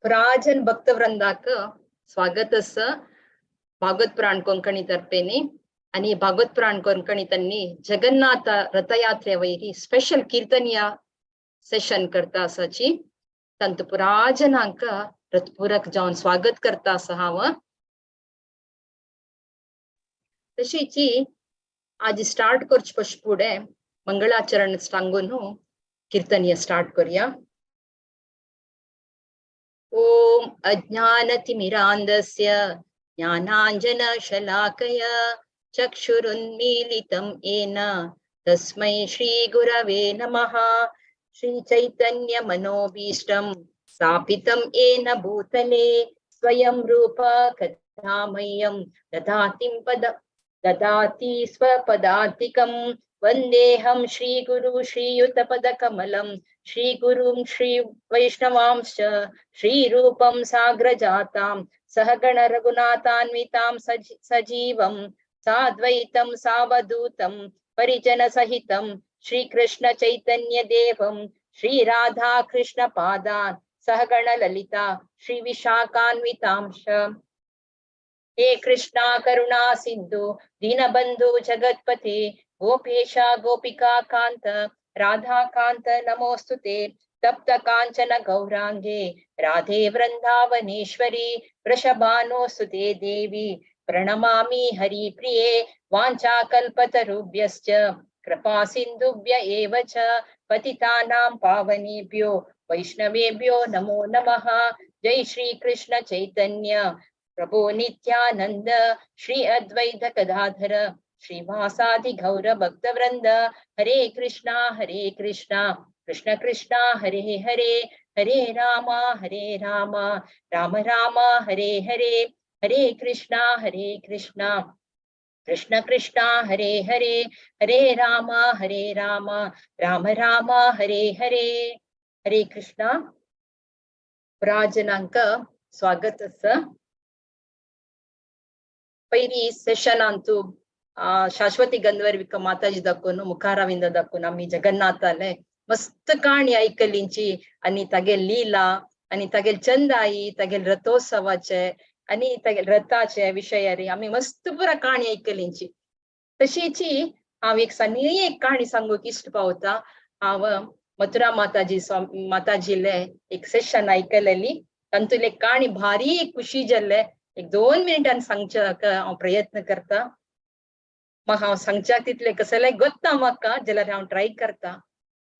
पुराजन भक्तवृंदाक स्वागत आसा भागवत पुराण कोंकणी तर्फेनी आणि भागवत पुराण कोंकणी त्यांनी जगन्नाथ रथयात्रे वयरी स्पेशल कीर्तनिया सेशन करता आसाची तांतू पुराजनांक रथपुरक जावन स्वागत करता आसा हांव. तशीची आज स्टार्ट करचे पश फुडें मंगळाचरण सांगून कीर्तनीय स्टार्ट करूया. ओम अज्ञानतिमिरान्धस्य ज्ञानाञ्जनशलाकया चक्षुरुन्मीलितं येन तस्मै श्रीगुरवे नमः. श्रीचैतन्यमनोभीष्टं स्थापितं येन भूतले स्वयं रूप कथामय्यं ददाति स्वपदान्तिकं. वन्देऽहं श्रीगुरु श्रीयुतपदकमलं श्रीगुरुं श्रीवैष्णवांश्च श्रीरूपं साग्रजातां सहगण रघुनाथान्वितां सजीवं साद्वैतं सावधूतं परिजनसहितं श्रीकृष्ण चैतन्य देवं श्रीराधाकृष्ण पादान् सहगण ललिता श्रीविशाखान्वितांश्च. हे कृष्णा करुणा सिंधु दीनबंधु जगत्पते गोपेश गोपिका कांत राधा कांत नमोस्तुते. तप्त कांचन गौरांगे राधे वृंदावनेश्वरी वृषभानुसुते देवी प्रणमामि हरिप्रिये. वाञ्छाकल्पतरुभ्यश्च कृपा सिन्धुभ्य एव च पतितानां पावनेभ्यो वैष्णवेभ्यो नमो नमः. जय श्री कृष्ण चैतन्य प्रभु नित्यानंद श्री अद्वैत गदाधर श्रीवासादि गौर भक्तवृंद. हरे कृष्णा कृष्ण कृष्णा हरे हरे हरे रामा राम राम हरे हरे. हरे कृष्णा कृष्ण कृष्णा हरे हरे हरे रामा राम राम हरे हरे. हरे कृष्णा. प्राजनांक स्वागत आसा. पयली सेशनांतु शाश्वती गंधर्विका माताजी दाखोवन मुखारविंद दाखोवन आमी जगन्नाथाले मस्त काणी ऐकलींची आनी तागेल लीला आनी तागेल चंदाई तागेल रथोत्सवाचे आनी तागेल रथाचे विशयारी आमी मस्त पुरा काणी ऐकलींची. तशीची हांव एक सानी एक काणी सांगूंक इश्ट पावता. हांव मथुरा माताजी माताजीले एक सेशन आयकलेली तातूंतली काणी भारी एक खुशी जाल्ले. एक 2 मिनटान सांगच्याक हांव प्रयत्न करता. म्हाका हांव सांगच्याक तितलें कसलें गोत्ता म्हाका जाल्यार हांव ट्राय करता.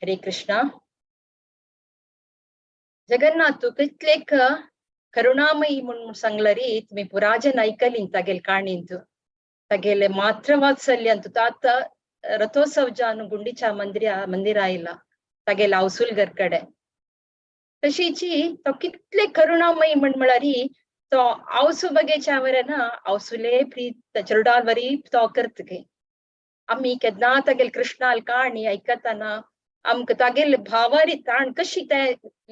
हरे कृष्णा. जगन्नाथ कितले करुणामयी म्हूण सांगलरी तुमी पुराजन आयकली तागेल काणींत तागेले मातृवात्सल्यांत तात रथोत्सव जावन गुंडीच्या मंदिरा आयला तागेले आवसुलगर कडे. तशीची तो कितले करुणामयी म्हण म्हळ्यार तो आवसू बगेच्या वरना आवसुले प्रीत चेरडावरी तो करतके. आमी केन्ना तागेल कृष्णाल काणी आयकतना आमकां तागेले भावारी ताण कशी ते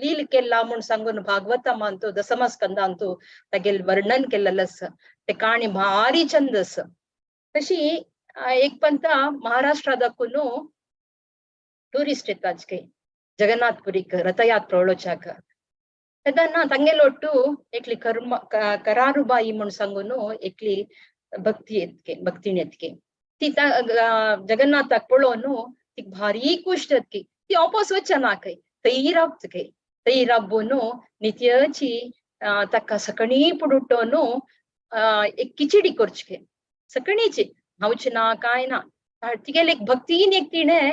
लील केला म्हूण सांगून भागवता दसमस्कंदांतू तागेल वर्णन केल्लें आसा. ते काणी भारी चंद आसा. तशी एक पंता महाराष्ट्रा दाखून टुरिस्ट येताच काय जगन्नाथपुरीक रथयात्रा पळोवच्याक. तेन्ना तांगेलो ಒಟ್ಟು एकली कर्म करारुबाई म्हूण सांगून एकली भक्ती येतके भक्तीण येतके ती जगन्नाथाक पळोवन तिका भारी खुश जातकी. ती वापस वचना खंय थंय राबता खंय. थंय राबून नित्याची ताका सकाळीं पुडुटोन एक खिचडी करची खंय सकाळींची खावची ना कांय ना. तिगेले एक भक्तीन एक तिणें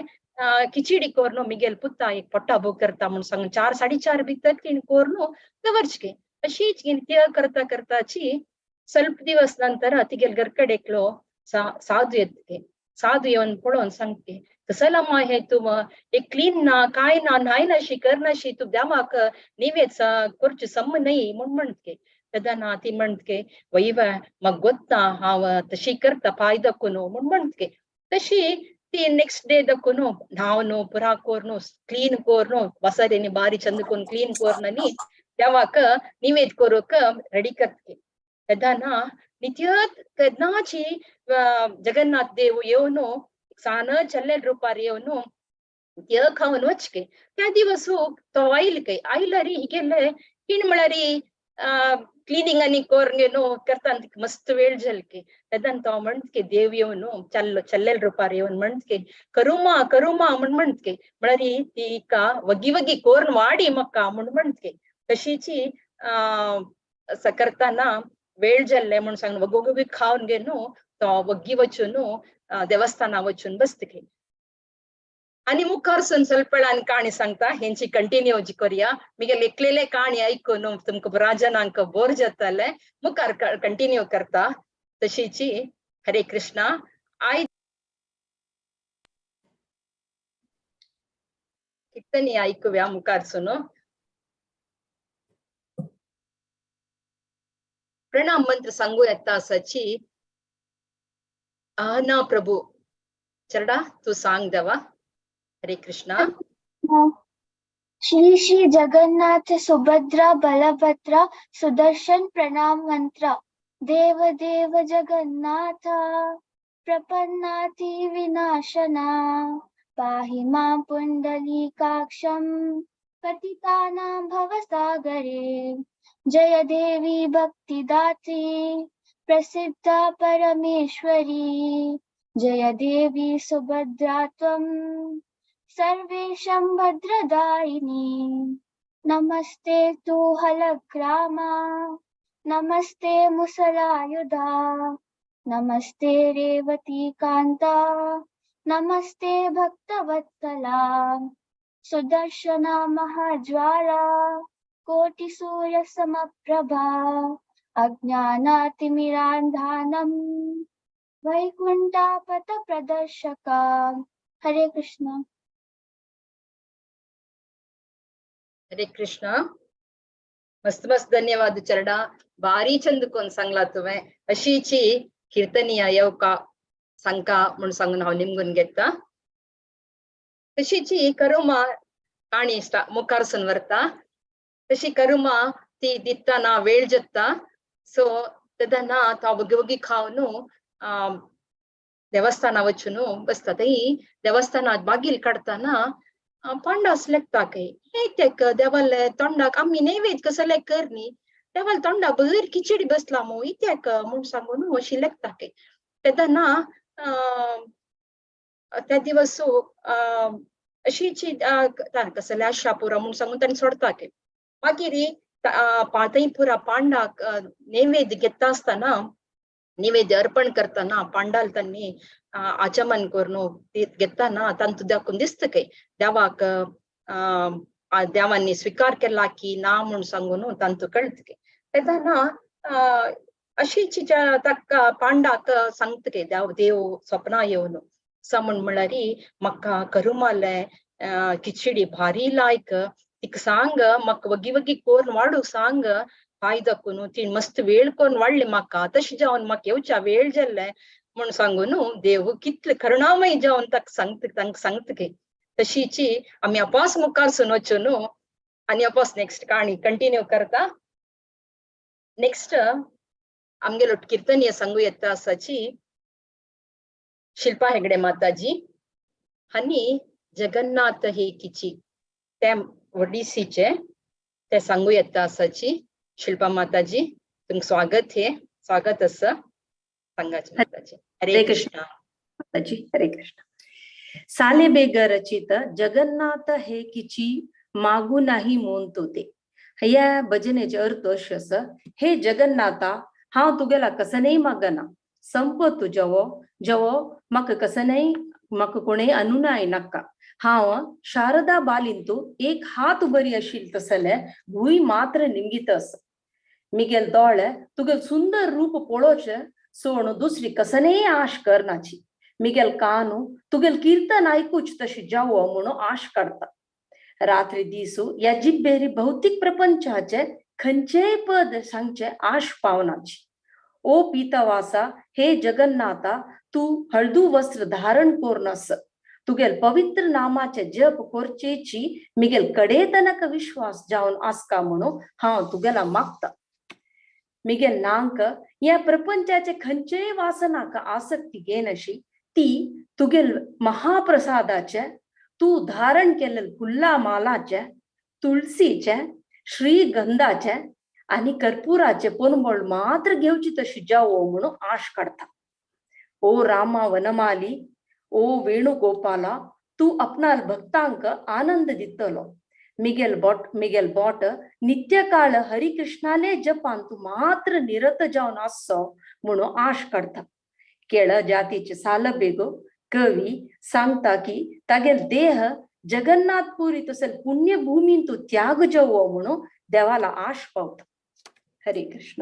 खिचडी कोरून मिगेल पुता एक पोट्टा भोग करता म्हूण सांगून 4 4:30 भितर तिणें कोरून दवरची. अशीच नित्य करता करताची ಸ್ವಲ್ಪ दिवस नंतर तिगेल घरकडे एकलो साधू येतके. साधू येवन पळोवन सांगते कसला हे तूं एक क्लीन ना काय ना न्हाय नाशी कर नाशी तूं देवाक निवेद करचे सम न्हय म्हूण म्हणटके. तेन्ना ती म्हणटके वैव म्हाका गोत्ता हांव तशी करता पांय दाखोवन म्हूण म्हणटके. तशी ती नेक्स्ट डे दाखोवन न्हावन पुरा कोरून क्लीन कोरून वसरेनी बारी चंद कोरून क्लीन कोरून आनी देवाक निवेद करूंक रेडी करतके. तेन्ना नित्य केन्नाची जगन्नाथ देव येवन सान चल्ले रुपार येवन नित्य खावन वचके. त्या दिवस तो आयल काय आयल्यार हिगेले तीण म्हळ्यार क्लिनींग आनी कोरून न्हू करता मस्त वेळ जाल की. तेदन तो म्हणत की देव येवन चल्लो चल्लेल रुपार येवन म्हणत की करुमा करुमा म्हण म्हणत की, म्हळ्यार तिका वगी वगी कोरून वाडी म्हाका म्हण म्हणत की. तशीची करताना वेळ जाल्ले म्हण सांगून वगो वगी खावन घे न्हू तो वग्गी वचून देवस्थाना वचून बसत. आनी मुखार सून ಸ್ವಲ್ಪ वेळान काणी सांगता, हेंची कंटिन्यू जी करया. मिगेले एकलेले काणी आयकून तुमकां राजनांक बोर जाताले, मुखार कंटिन्यू करता. तशीची हरे कृष्णा. आय कीर्तनी आयकुया मुखार सून. प्रणाम मंत्र सांगू येता आसाची ना प्रभु चरडा तू सांग देवा. हरे कृष्णा. श्री श्री जगन्नाथ सुभद्रा बलभद्रा सुदर्शन प्रणाम मंत्र. देव देव जगन्नाथ प्रपन्नाति विनाशना पाहि मां पुंडलीकाक्षं पतितानां भवसागरे. जय देवी भक्तिदात्री प्रसिद्धा परमेश्वरी. जय देवी सुभद्रा त्वं सर्वेषां भद्रदायिनी. नमस्ते तु हलग्रामा नमस्ते मुसलायुधा नमस्ते रेवती कांता नमस्ते भक्तवत्सला. सुदर्शना महाज्वाला कोटि सूर्य समप्रभा अज्ञानातिमिरान्धानं वैकुण्ठापथ प्रदर्शका. हरे कृष्ण. हरे कृष्ण. मस्त मस्त धन्यवाद चरडा, भारी चंद कोण सांगला तुवें. अशीची कीर्तनीय येवका सांगका म्हूण सांगून हांव निमगून घेता. तशीची करुमा काणी मुखार सून व्हरता. तशी करुमा ती दितना वेळ जाता. सो तेन्ना तो वगी वगी खावन देवस्थाना वचून बसता. थंय देवस्थानात बागील काडटना पांडास लेखता खंय हे तेक देवाले तोंडाक आमी नैवेद्य कसले कर न्ही, देवाले तोंडा बरी खिचडी बसला मू इत्याक म्हूण सांगून अशी लेखता खंय. तेन्ना त्या दिवस अशीची कसले आशा पुरा म्हूण सांगून ताणें सोडता खंय. मागीर थंय पुरा पांडाक नैवेद्य घेता आसतना नैवेद्य अर्पण करतना पांडाल तांणी आचमन करून घेतना तांतू दाखोवन दिसता खंय देवाक देवांनी स्विकार केला की ना म्हूण सांगून तांतू कळटा खंय. तेन्ना अशीची ताका पांडाक सांगता खंय देव देव स्वप्ना येवन स म्हण म्हणल्यार म्हाका करुमाले खिचडी भारी लायक, तिका सांग म्हाका वगी वगी कोरून वाडू सांग पांय दाखोवन ती मस्त वेळ कोरून वाडली म्हाका, तशें जावन म्हाका येवच्या वेळ जाल्लें म्हूण सांगून देव कितले करुणामय जावन ताका सांगता तांकां सांगता खंय. तशीची आमी अपास मुखार सून वचून आनी अपास नेक्स्ट काणी कंटिन्यू करता. नेक्स्ट आमगेलो कीर्तनीय सांगू येता आसाची शिल्पा हेगडे माताजी आनी जगन्नाथ हे किची ते ओडिसीचे ते सांगू येता आसाची. शिल्पा माताजी तुमकां स्वागत हे, स्वागत आसा. सांगाची माताजी. हरे कृष्ण माताजी. हरे कृष्ण. साले बेग रचित जगन्नाथ हे किची मागू नाही मोनतो ते. ह्या भजनेचे अर्थ अशें आसा, हे जगन्नाथा हांव तुगेला कसनय मागना, संप तूं जवो जवो म्हाका कसनय म्हाका कोणेय अनुनाय नाका. हांव शारदा बालींतू एक हात बरी आशिल्ली तसले भूंय मात्र निमगीत आसा. मिगेल दोळे तुगेल सुंदर रूप पळोवचें सोण दुसरी कसनय आश करनाची. मिगेल कानू तुगेल कीर्तन आयकूच तशी जावो म्हणून आश काडटा. रात्री दिसू ह्या जिब्बेरी भौतीक प्रपंचाचे खंयचेय पद सांगचे आश पावनाची. ओ पीतवासा हे जगन्नाथा तूं हळदू वस्त्र धारण करून आस, तुगेल पवित्र नामाचे जप कोरचेची मिगेल कडे तनक विश्वास जावन आसका म्हणून हांव तुगेला मागता. मिगेल नांक ह्या प्रपंचाचे खंयचेय वासनाक आसक्ती घेनशी ती तुगेल महाप्रसादाचे तूं धारण केल्ले फुल्ला मालाचे तुळसीचे श्रीगंधाचे आनी कर्पुराचे पोनमळ मात्र घेवची तशी जावो म्हणून आश काडता. ओ रामा वनमाली, ओ वेणुगोपाला, तूं आपणाल भक्तांक आनंद दितलो. मिगेल बोट नित्यकाळ हरिकृष्णाले जपान तूं मात्र निरत जावन आसचो म्हणून आश काडता. केळ जातीचे सालबेगो कवी सांगता की तागेल देह जगन्नाथपुरी तसेल पुण्यभूमींतु त्याग जावो म्हणून देवाला आश पावता. हरे कृष्ण.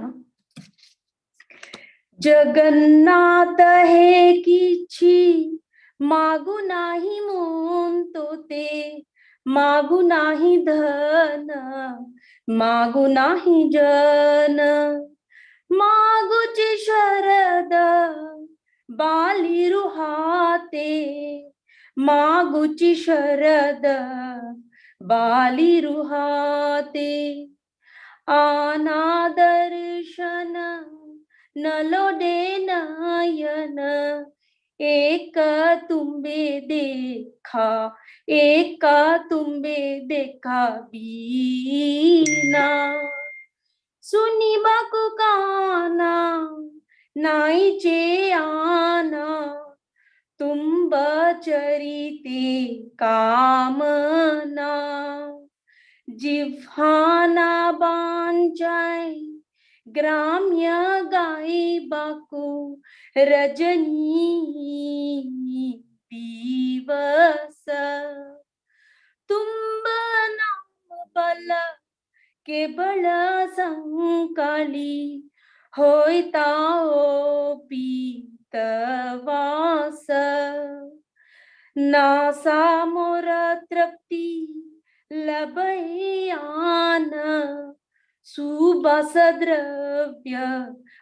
जगन्नाथ हे किची मागू नाही म्हणतो ते, मागू नाही धन मागू नाही जन, मागूची शरद बालिरुहाते, मागूची शरद बालिरुहाते, आना दर्शन नलोडे नयन, एक तुंबे देखा एक तुंबे देखा बीना, सुनी बाकू काना नाईचे आना, तुंब चरिते कामना, जिव्हाना बांचाय ग्राम्य गाई बाकू रजनी दिवस, तुंब नाम बल केबळ संकाली होयता ओ पीतवास, नासा मोर तृप्ती लभयान, सुबास द्रव्य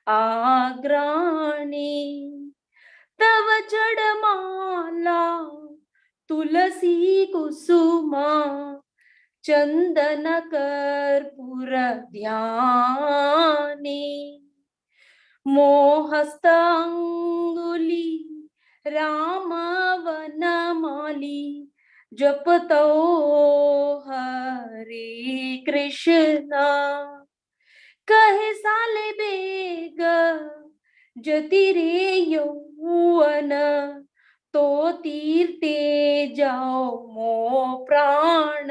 आग्राणी, तव जडमाला तुलसी कुसुमा, चंदन कर्पूर ध्यानी, मोहस्त अंगुली राम वनमाली, जपतो हरे कृष्णा, कहे साले बेग जति रे यौवन, तो तीर्थे जाओ मो प्राण,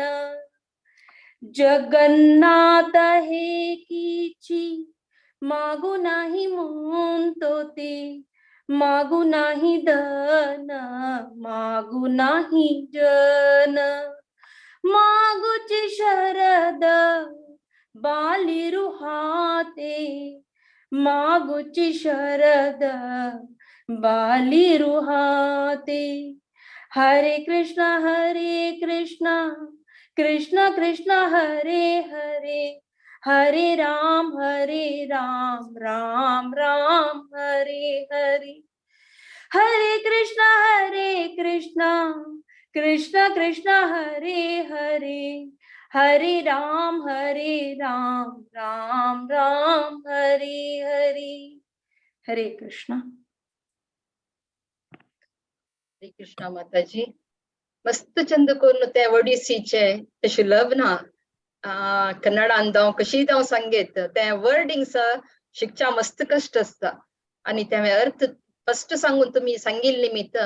जगन्नाथ हे कीची मागू नाही म्हणतो ते, मागू नाही धन मागू नाही जन, मागूची शरद बालिरुहाते, मागूची शरद बालिरुहाते, हरे कृष्ण कृष्ण कृष्ण हरे हरे, हरे राम राम राम हरे हरे, हरे कृष्ण कृष्ण कृष्ण हरे हरे, हरे राम राम राम हरे हरे. हरे कृष्ण. हरे कृष्ण माताजी. मस्त चंद करून ते ओडिसीचे तशें लग्न कन्नडान जावं कशी जावं सांगेत ते वर्डिंग्स शिकच्या मस्त कश्ट आसता आनी ते अर्थ फस्ट सांगून तुमी सांगिल्ले निमित्त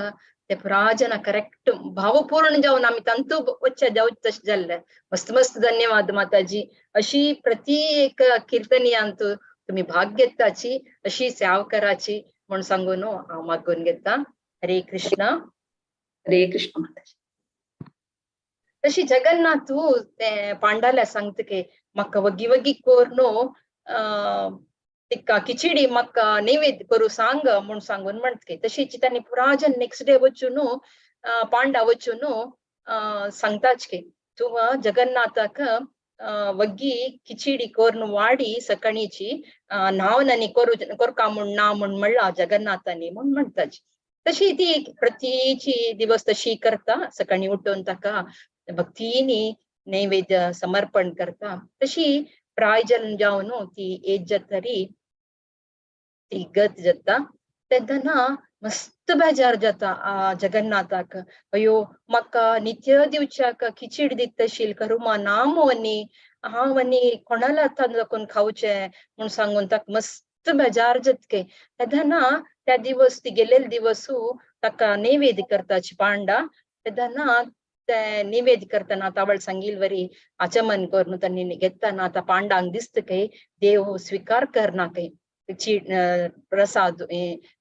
ते पुराजना करेक्ट भावपूर्ण जावन आमी तांतू वच्चे जावचे तशें जाल्ले. मस्त मस्त धन्यवाद माताजी. अशी प्रति एक कीर्तनियांत तुमी भाग घेताची, अशी सेवा कराची म्हूण सांगून हांव मागून घेता. हरे कृष्ण. हरे कृष्ण माताजी. तशी जगन्नाथ ते पांडाल्या सांगता की म्हाका वगी वगी कोर तिका खिचडी म्हाका नैवेद्य करूं सांग म्हूण सांगून म्हणटा की तशी तांणी पुराजन नेक्स्ट डे वचून पांडा वचून सांगताच की तूं जगन्नाथाक वग्गी खिचडी कोरून वाडी सकाळीची न्हावन आनी कोरका म्हूण ना म्हूण म्हणला जगन्नाथानी म्हूण म्हणटाच. तशी ती प्रतीची दिवस तशी करता, सकाळी उठून ताका भक्तीनी नैवेद्य समर्पण करता. तशी प्रायजन जावन ती एज जातरी ती गत जाता तेन्ना मस्त बेजार जाता जगन्नाथाक. अयो म्हाका नित्य दिवच्याक खिचडी दितशील करुमा नामो आनी हांव आनी कोणाला आतां दाखोवन खावचें म्हूण सांगून ताका मस्त बेजार जातके. तेन्ना त्या दिवस ती गेलेले दिवसू ताका नैवेद्य करताची पांडा. तेन्ना ते नैवेद्य करतना तावळ सांगील वरी आचमन करून तांणी घेतना आतां पांडांक दिसता काय देव स्विकार करना काय प्रसाद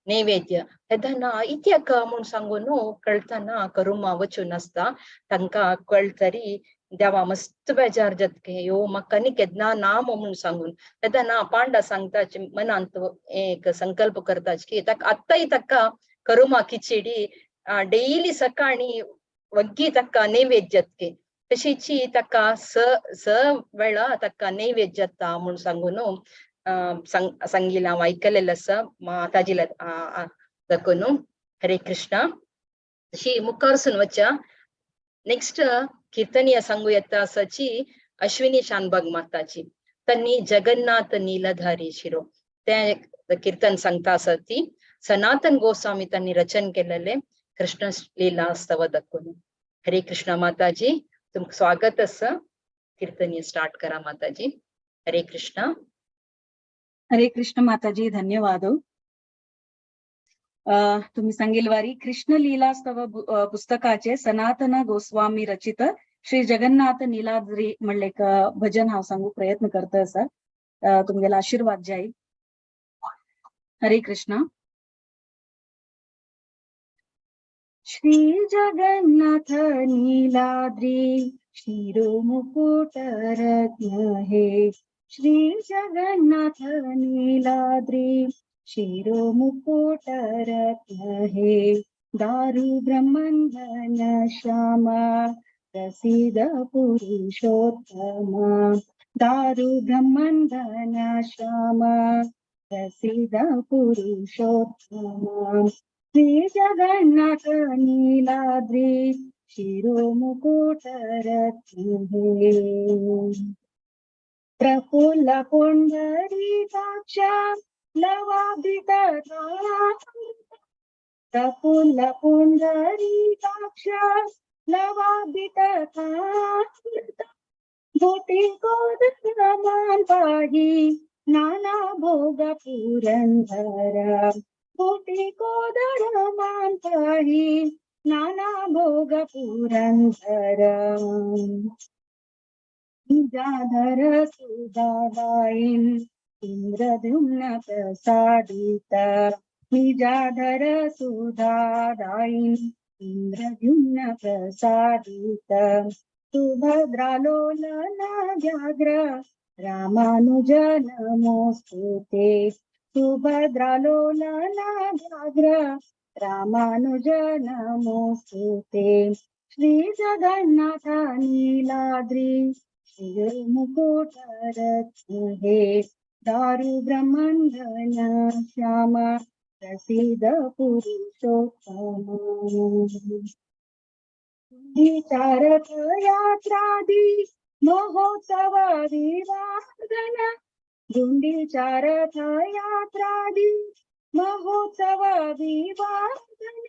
नैवेद्य. तेन्ना इत्याक म्हूण सांगून कळतना करुमा वचून आसता तांकां कळतरी देवा मस्त बेजार जातके यो म्हाका न्ही केन्ना ना म्हूण सांगून. तेन्ना पांडा सांगताच मनांत एक संकल्प करताच की ताका आत्ताय ताका करुमा खिचडी डेली सकाळी वग्गी ताका नैवेद्य जातके तशीची ताका स स वेळा ताका नैवेद्य जाता म्हूण सांगून सांगिलां हांव आयकलेलें आसा माताजीला दाखोवन. हरे कृष्णा. तशी मुखारसून वच्या नेक्स्ट कीर्तनीय सांगू येता आसाची अश्विनी शानबाग माताची. त्यांनी जगन्नाथ नीलधारी शिरो ते कीर्तन सांगता आसा ती सनातन गोस्वामी त्यांनी रचन केलेले कृष्ण लीला स्तव दाखोवन. हरे कृष्णा माताजी, तुमकां स्वागत आसा. कीर्तनीय स्टार्ट करा माताजी. हरे कृष्णा. हरे कृष्ण माताजी, धन्यवाद. तुम्ही सांगील वारी कृष्ण लीला स्तव पुस्तकाचे सनातन गोस्वामी रचित श्री जगन्नाथ नीलाद्री म्हणले एक भजन हांव सांगू प्रयत्न करता आसा. तुमगेला आशीर्वाद जाय. हरे कृष्ण. श्री जगन्नाथ नीलाद्री शिरो मुकुट रत्न हे. श्री जगन्नाथ नीलाद्री शिरो मुकुट रत्न हे. दारु ब्रह्मंधन श्यामा प्रसिद्ध पुरुषोत्तम. दारु ब्रह्मंधन श्यामा प्रसिद्ध पुरुषोत्तम. श्री जगन्नाथ नीलाद्री शिरो मुकुट रत्न हे. प्रफुल्ल पुंडरीकाक्ष लवाभित प्रफुल्ल पुंडरीकाक्ष लवाभित बोटी गोदमान पाही नाना भोग पुरंदर. बोटी गोदरमान पाही नाना भोग पुरंदर. निजाधर सुधादायिन इंद्रद्युम्न प्रसादित. निजाधर सुधादायिन इंद्रद्युम्न प्रसादित. सुभद्रालोलन व्याघ्र रामानुज नमोस्तुते. सुभद्रालोलन व्याघ्र रामानुज नमोस्तुते. श्री जगन्नाथ नीलाद्री श्री मुकुट रत्न हे. दारु ब्रह्मंधन श्याम प्रसिद्ध पुरुषोत्तम. विचारक यात्रादि महोत्सव विवादन. गुंडीचारथ यात्रादि महोत्सव विवादन.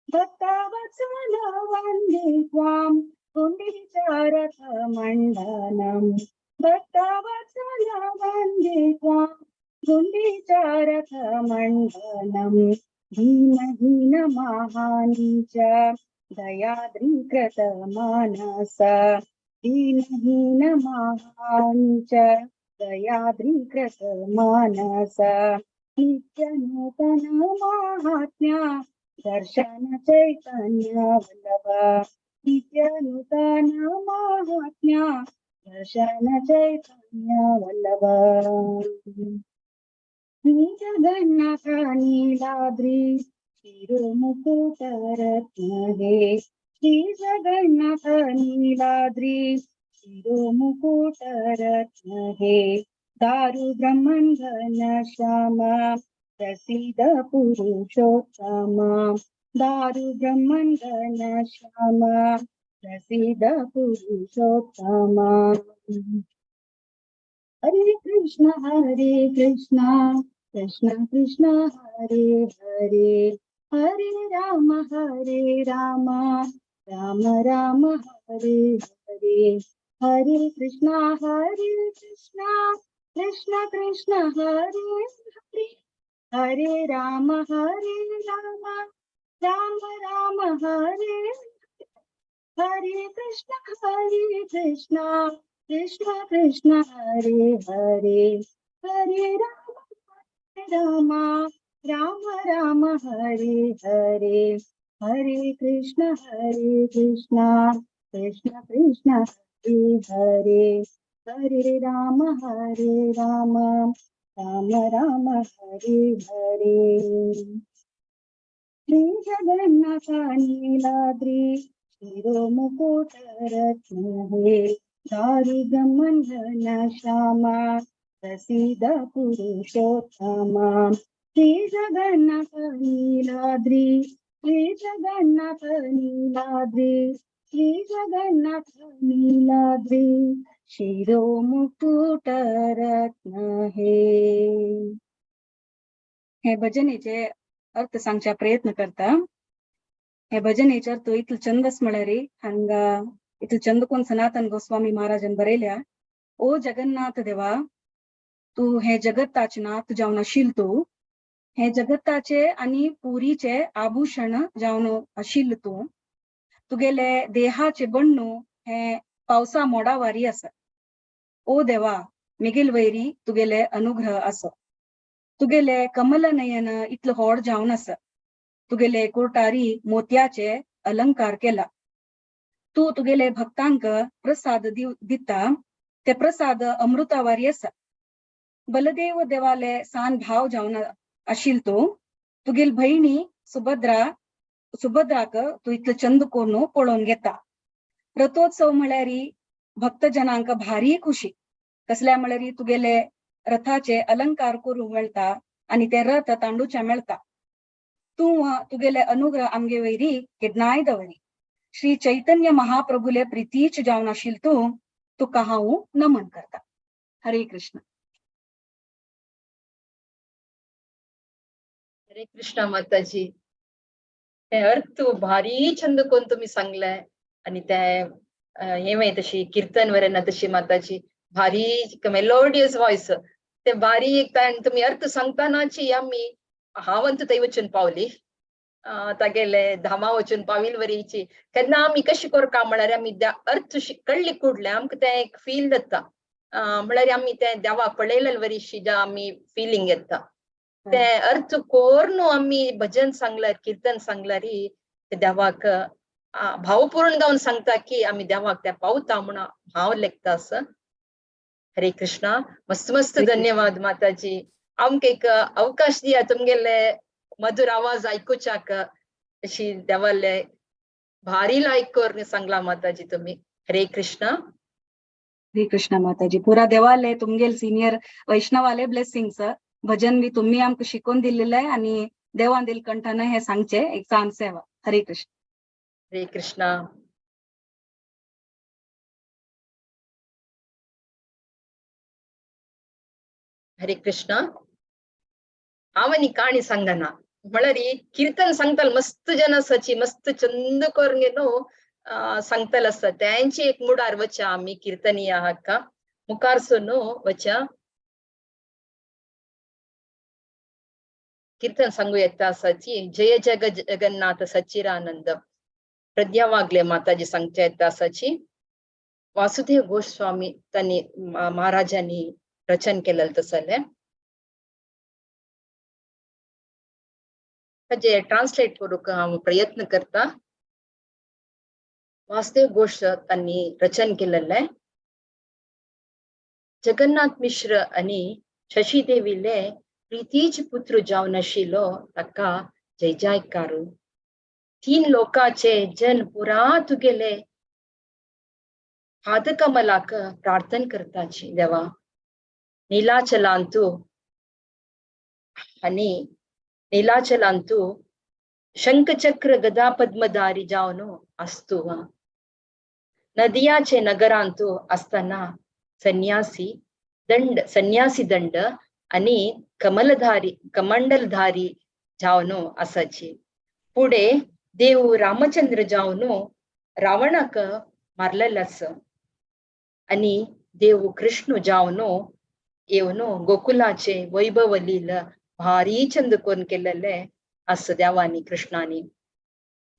भक्तवत्सल वंदे त्वां गुंडीचारथ मंडनम. भक्तवत्सल वंदे त्वां गुंडीचारथ मंडनम. दीन हीन महानीच दयाद्रीकृत मानस. दीन हीन महानीच दयाद्रीकृत मानस. नित्य नूतन महात्म्या दर्शन चैतन्य वल्लभ. नित्य नूतन महात्म्या दर्शन चैतन्य वल्लभ. श्री जगन्नाथ नीलाद्री शिरो मुकुट रत्न हे. श्री जगन्नाथ नीलाद्री शिरो मुकुट रत्न हे. दारु ब्रह्मंधन श्याम प्रसिद्ध पुरुषोत्तम. दारु ब्रह्मंधन श्याम प्रसिद्ध पुरुषोत्तम. हरे कृष्ण कृष्ण कृष्ण हरे हरे. हरे राम हरे राम राम राम हरे हरे। हरे कृष्णा हरे कृष्णा कृष्ण कृष्ण हरे हरे, हरे राम हरे राम राम राम हरे हरे। हरे कृष्ण कृष्ण कृष्ण हरे हरे, हरे राम हरे राम राम राम हरे हरे। हरे कृष्ण कृष्ण कृष्ण हरे हरे, हरे राम राम राम हरे हरे। श्री जगन्नाथ नीलाद्री शिरो मुकुट रत्न हे, दारु ब्रह्मन श्यामा प्रसीद पुरुषोत्तमा। श्री जगन्नाथ नीलाद्री श्री जगन्नाथ नीलाद्री श्री जगन्नाथ नीलाद्री शिरो मुकुट रत्न हे। हे भजनेचे अर्थ सांगच्या प्रयत्न करता। हे भजनेचे अर्थ इतलो चंदस म्हळ्यार हांगा इतलो चंद कोण सनातन गोस्वामी महाराजान बरयल्या। ओ जगन्नाथ देवा, तू हे जगत्ताचे नाथ जावन आशिल तूं, हे जगत्ताचे आनी पुरीचे आभूषण जावन आशिल तूं, तुगेले देहाचे बण्णू हे पावसा मोडावारी आसा। ओ देवा, मिगेल वैरी तुगेले अनुग्रह आसा, तुगेले कमल नयन इतलो होड जावन आसा, तुगेले कुर्टारी मोतयाचे अलंकार केला, तूं तुगेले भक्तांक प्रसाद दिता, ते प्रसाद अमृतावारी आसा। बलदेव देवाले सान भाव जावन आशिल तूं, तुगेल भयणी सुभद्राक तूं इतलो चंद कोरून पळोवन घेता। रथोत्सव म्हळ्यार भक्तजनांक भारी खुशी, कसल्या म्हळ्यार तुगेले रथाचे अलंकार करूंक मेळटा आनी ते रथ तांडूचे मेळटा। तूं तुगेले अनुग्रह आमगे वैरी केन्नाय दवरी। श्री चैतन्य महाप्रभुले प्रीतीच जावन आशिल तूं, तुका हांव नमन करता। हरे कृष्ण। हरे कृष्ण माताजी, हे अर्थ भारी छंद कोण तुम्ही सांगलाय आणि ते हे मागीर तशी कीर्तन वरे ना तशी माताजी भारी मेलोडियस वॉयस ते भारी एक तुम्ही अर्थ सांगतानाची आमी हांव अंतू थंय वचून पावली, तागेले धामा वचून पाविल वरीची। केन्ना आमी कशी करता म्हळ्यार आमी अर्थ कळ्ळी कुडले आमकां तें एक फील जाता, म्हळ्यार आमी तें देवाक पळयलें वरीशी आमी फिलिंग येता। ते अर्थ कोरून आमी भजन सांगल्यार कीर्तन सांगल्यार ते देवाक भावपूर्ण जावन सांगता की आमी देवाक ते पावता म्हणून हांव लेखता आसा। हरे कृष्णा। मस्त मस्त धन्यवाद माताजी, आमकां एक अवकाश दिया तुमगेले मधुर आवाज आयकुच्याक, अशी देवाले भारी लायक करून सांगला माताजी तुम्ही। हरे कृष्णा। हरे कृष्णा माताजी, पुरा देवाले तुमगेल सिनियर वैष्णवाले ब्लेसिंग्स, भजन बी तुम्ही आमकां शिकोवन दिल्लें आनी देवान दिल कंठान हे सांगचे एक सान सेवा। हरे कृष्ण। हरे कृष्णा। हरे कृष्णा। हांव आनी काणी सांगना म्हळ्यार कीर्तन सांगताल मस्त जन आसाची मस्त चंद करून न्हू सांगताल आसता, तेंची एक मुडार वच्या आमी कीर्तनीय हाका मुखार सो न्हू वच्या कीर्तन सांगू येता आसाची। जय जग जगन्नाथ सच्चिदानंद प्रज्ञा वागले माताजी सांगच्या येता आसाची। वासुदेव गोस्वामी तांणी महाराजांनी रचन केलें तसलें ताजे ट्रान्सलेट करूंक हांव प्रयत्न करता। वासुदेव घोष तांणी रचन केलें। जगन्नाथ मिश्र आनी शशी देवीले प्रीतीच पुत्र जावन आशिल्लो ताका जय जयकारू। तीन लोकाचे जन पुरा तुगेले पादकमलाक प्रार्थना करताची देवा। नीलाचलांतु आनी नीलाचलांतु शंखचक्र गदा पद्मधारी जावन आसतु। नदियाचे नगरांतु आसतना सन्यासी दंड आनी कमलधारी कमंडलधारी जावन आसाची। फुडें देव रामचंद्र जावन रावणाक मारलेलो आसा आनी देव कृष्ण जावन येवन गोकुलाचे वैभव लील भारी चंद करून केलेले आसा देवांनी कृष्णानी.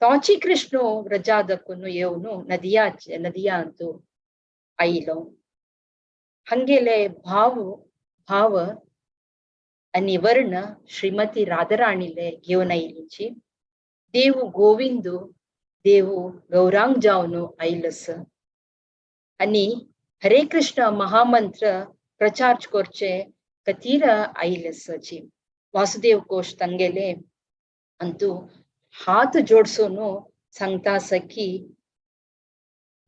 तोची कृष्ण व्रजा दकून येवन नदियाचे नदियांत आयलो. हंगेले भाव भाव आनी वर्ण श्रीमती राधाराणीले घेवन आयलीची. देव गोविंदू देव गौरांग जावन आयलस आनी हरे कृष्ण महामंत्र प्रचार करचे खातीर आयलसची. वासुदेव कोश तांगेले अंतू हात जोडसून सांगता आसा की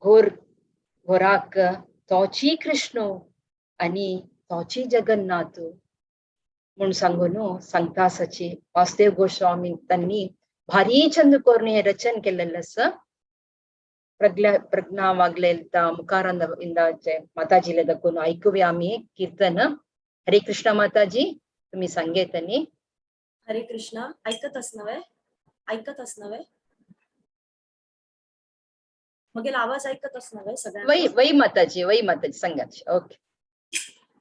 घोर घोराक तोची कृष्ण आनी तोची जगन्नाथ म्हूण सांगून सांगता आसाची. वासुदेव गोस्वामी तांणी भारी चंद करून हे रचन केलेलें आसा. प्रज्ञा प्रज्ञा वागले मुखारांद इंदाचे माताजीले दाखोवन आयकुया आमी कीर्तन. हरे कृष्ण माताजी, तुम्ही सांगेतनी. हरे कृष्ण. ऐकत नव्हे? ऐकत नव्हे? मगेल आवाज ऐकत नव्हे सगळ्यांना? वै वै माताजी, वै माताजी सांगाची. ओके.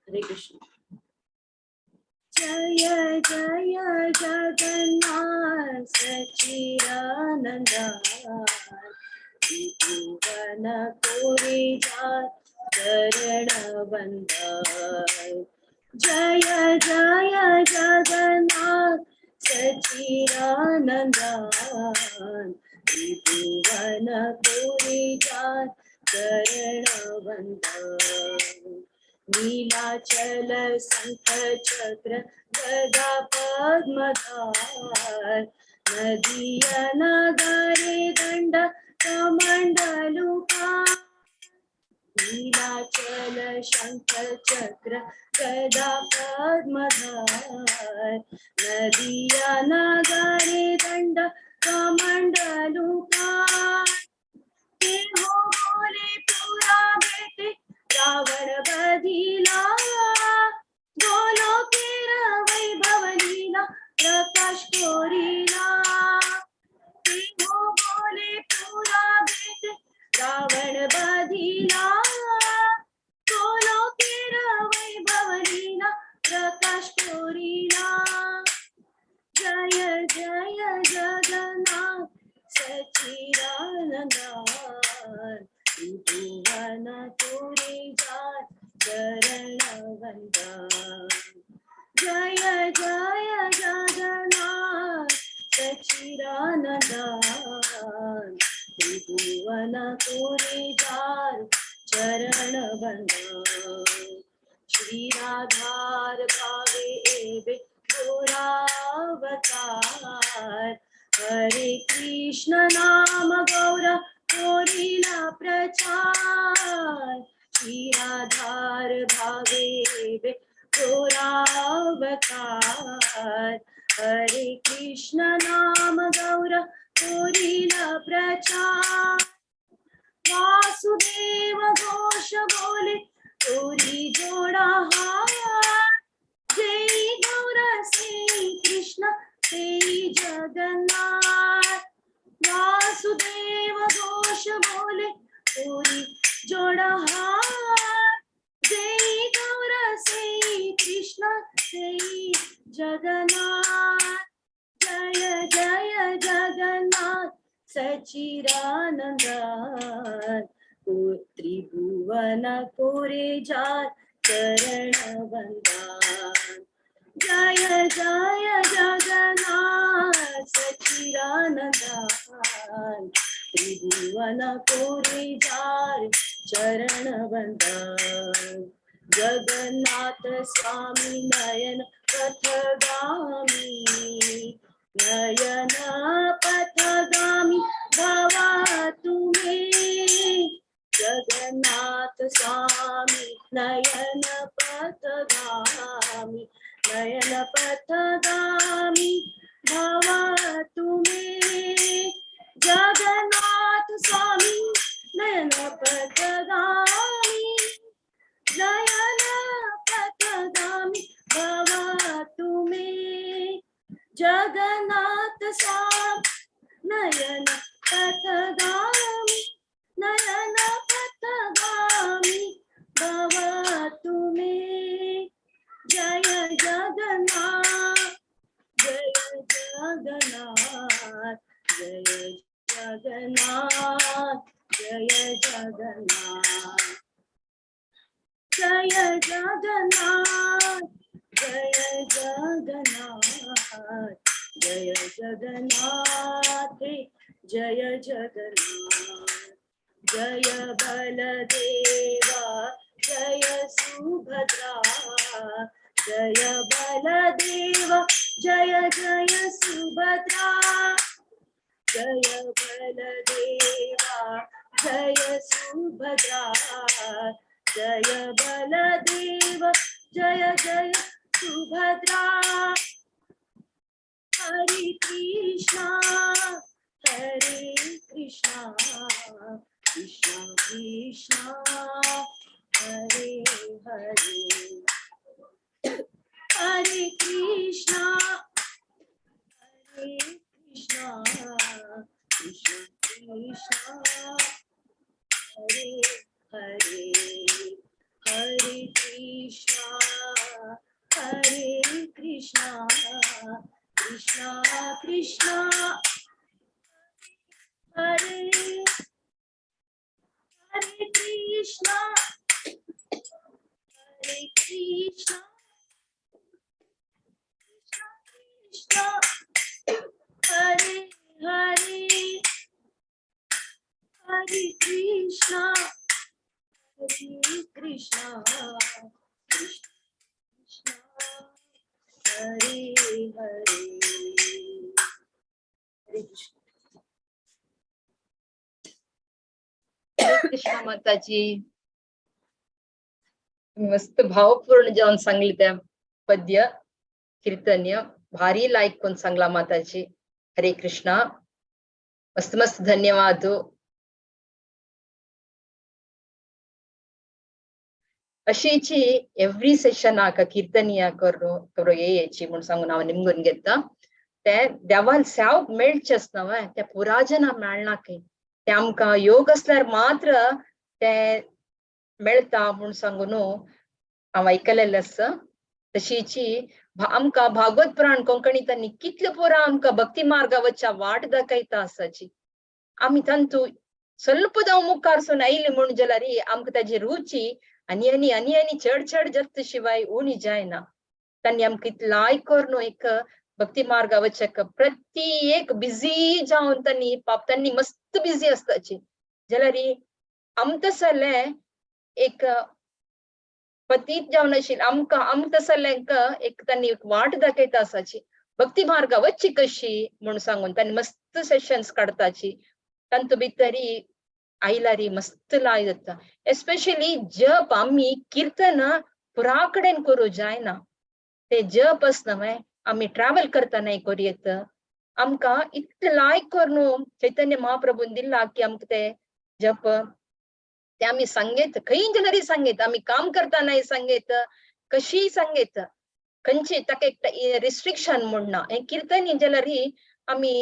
हरे कृष्ण. जय जय जगन्नाथ सच्चिदानंद त्रिभुवन कोरे चरण वंदन. जय जय जगन्नाथ सच्चिदानंद त्रिभुवन कोरे चरण वंदन. नीलाचल शंख चक्र गदा पद्मधार नदिय नगरे दंड कमंडलुका. नीलाचल शंख चक्र गदा पद्मधार नदिय नगरे दंड कमंडलुका. ते हो बोले पुरा बेटे रावण बधिला गोलोकेर वैभव लीला प्रकाश कोरिला. ते हो बोले पुरा बेटे रावण बधिला गोलोकेर वैभव लीला प्रकाश कोरिला. जय जय जगन्नाथ सच्चिदानंद त्रिभुवन पुरे चरण वंदन. जय जय जगन्नाथ सच्चिदानंद त्रिभुवन पुरे चरण वंदन. श्री राधार भावे एवे गौरावतार हरे कृष्ण नाम गौर कोरिला प्रचार. श्री राधार भावे गौरावतार हरे कृष्ण नाम गौर कोरिला प्रचार. वासुदेव घोष बोले तोरी जोड़ा हार जय गौर से कृष्ण ते जगन्नाथ. वासुदेव घोष बोले तोरी जोड़ा हार जय गौर से कृष्ण ते जगन्नाथ. जय जय जगन्नाथ सच्चिदानंद त्रिभुवन कोरे जार चरण वंदन. जय जय जगन्नाथ सच्चिदानंद त्रिभुवन कोरे जार चरण वंदन. जगन्नाथ स्वामी नयन पथगामी नयन पथगामी भवा तुमे. जगन्नाथ स्वामी नयन पथगामी नयन पथगामी भवा तुमे. जगन्नाथ स्वामी नयन पथगामी नयन पथगामी भवा तुमे. जगन्नाथ स्वामी नयन पथगामी, नयन पथगामी भवतु मे। जय जगन्नाथ, जय जगन्नाथ, जय जगन्नाथ, जय जगन्नाथ, जय जगन्नाथ, जय जगन्नाथ, जय जगन्नाथ, जय जगन्नाथ, जय बलदेवा, जय सुभद्रा, जय बलदेव, जय जय सुभद्रा, जय बलदेवा, जय सुभद्रा, जय बलदेव, जय जय सुभद्रा। हरे कृष्णा हरे कृष्णा, कृष्णा कृष्णा हरे हरे, हरे कृष्णा हरे कृष्णा, कृष्ण कृष्णा हरे हरे, हरे कृष्णा हरे कृष्णा, कृष्णा कृष्णा हरे, हरे कृष्णा हरे कृष्णा, कृष्णा कृष्णा हरे हरे, हरे कृष्णा हरे कृष्णा, कृष्ण कृष्णा हरे हरे। हरे कृष्ण। हरे कृष्ण माताजी, मस्त भावपूर्ण जावन सांगली त्या पद्य कीर्तन्य भारी लायक कोण सांगला माताजी। हरे कृष्णा, मस्त मस्त धन्यवाद। अशीची एव्री सेशन आका कीर्तनिया करो करो येची म्हूण सांगून हांव निमगून घेता। ते देवान साव मेळचें आसना न्हय, ते पुराजना मेळना खंय, ते आमकां योग आसल्यार मात्र ते मेळटा म्हूण सांगून हांव आयकलेलें आसा। तशीची आमकां भागवत पुराण कोंकणींत आनी कितले पुरा आमकां भक्ती मार्गावच्या वाट दाखयता आसाची। आमी तांतू ಸ್ವಲ್ಪ दाव मुखार सून आयली म्हूण जाल्यार आमकां ताजी रुची आनी आनी आनी आनी चड चड जाता शिवाय उणी जायना। तांणी आमकां इतलो लायक करून एक भक्ती मार्गावचें प्रति एक बिजी जावन तांणी पाप तांणी मस्त बिजी आसताची जाल्यार आमकां तसलें एक पतीत जावन आशिल्लें आमकां आमकां तसलें एक तांणी एक वाट दाखयता आसाची भक्ती मार्गा वच्ची कशी म्हूण सांगून तांणी मस्त सेशन्स काडताची। तांतू भितरी आयलारी मस्त लाय जाता। एस्पेशली जप आमी किर्तन पुरा कडेन करूं जायना, ते जप आसना न्हय आमी ट्रॅवल करतना करूं आमकां इतलें लायक करून चैतन्य महाप्रभून दिलां की आमकां ते जप ते आमी सांगेत खंय जाल्यारय सांगेत, आमी काम करतनाय सांगेत, कशीय सांगेत, खंयची ताका एक रिस्ट्रिक्शन म्हूण ना। हें किर्तन जाल्यार आमी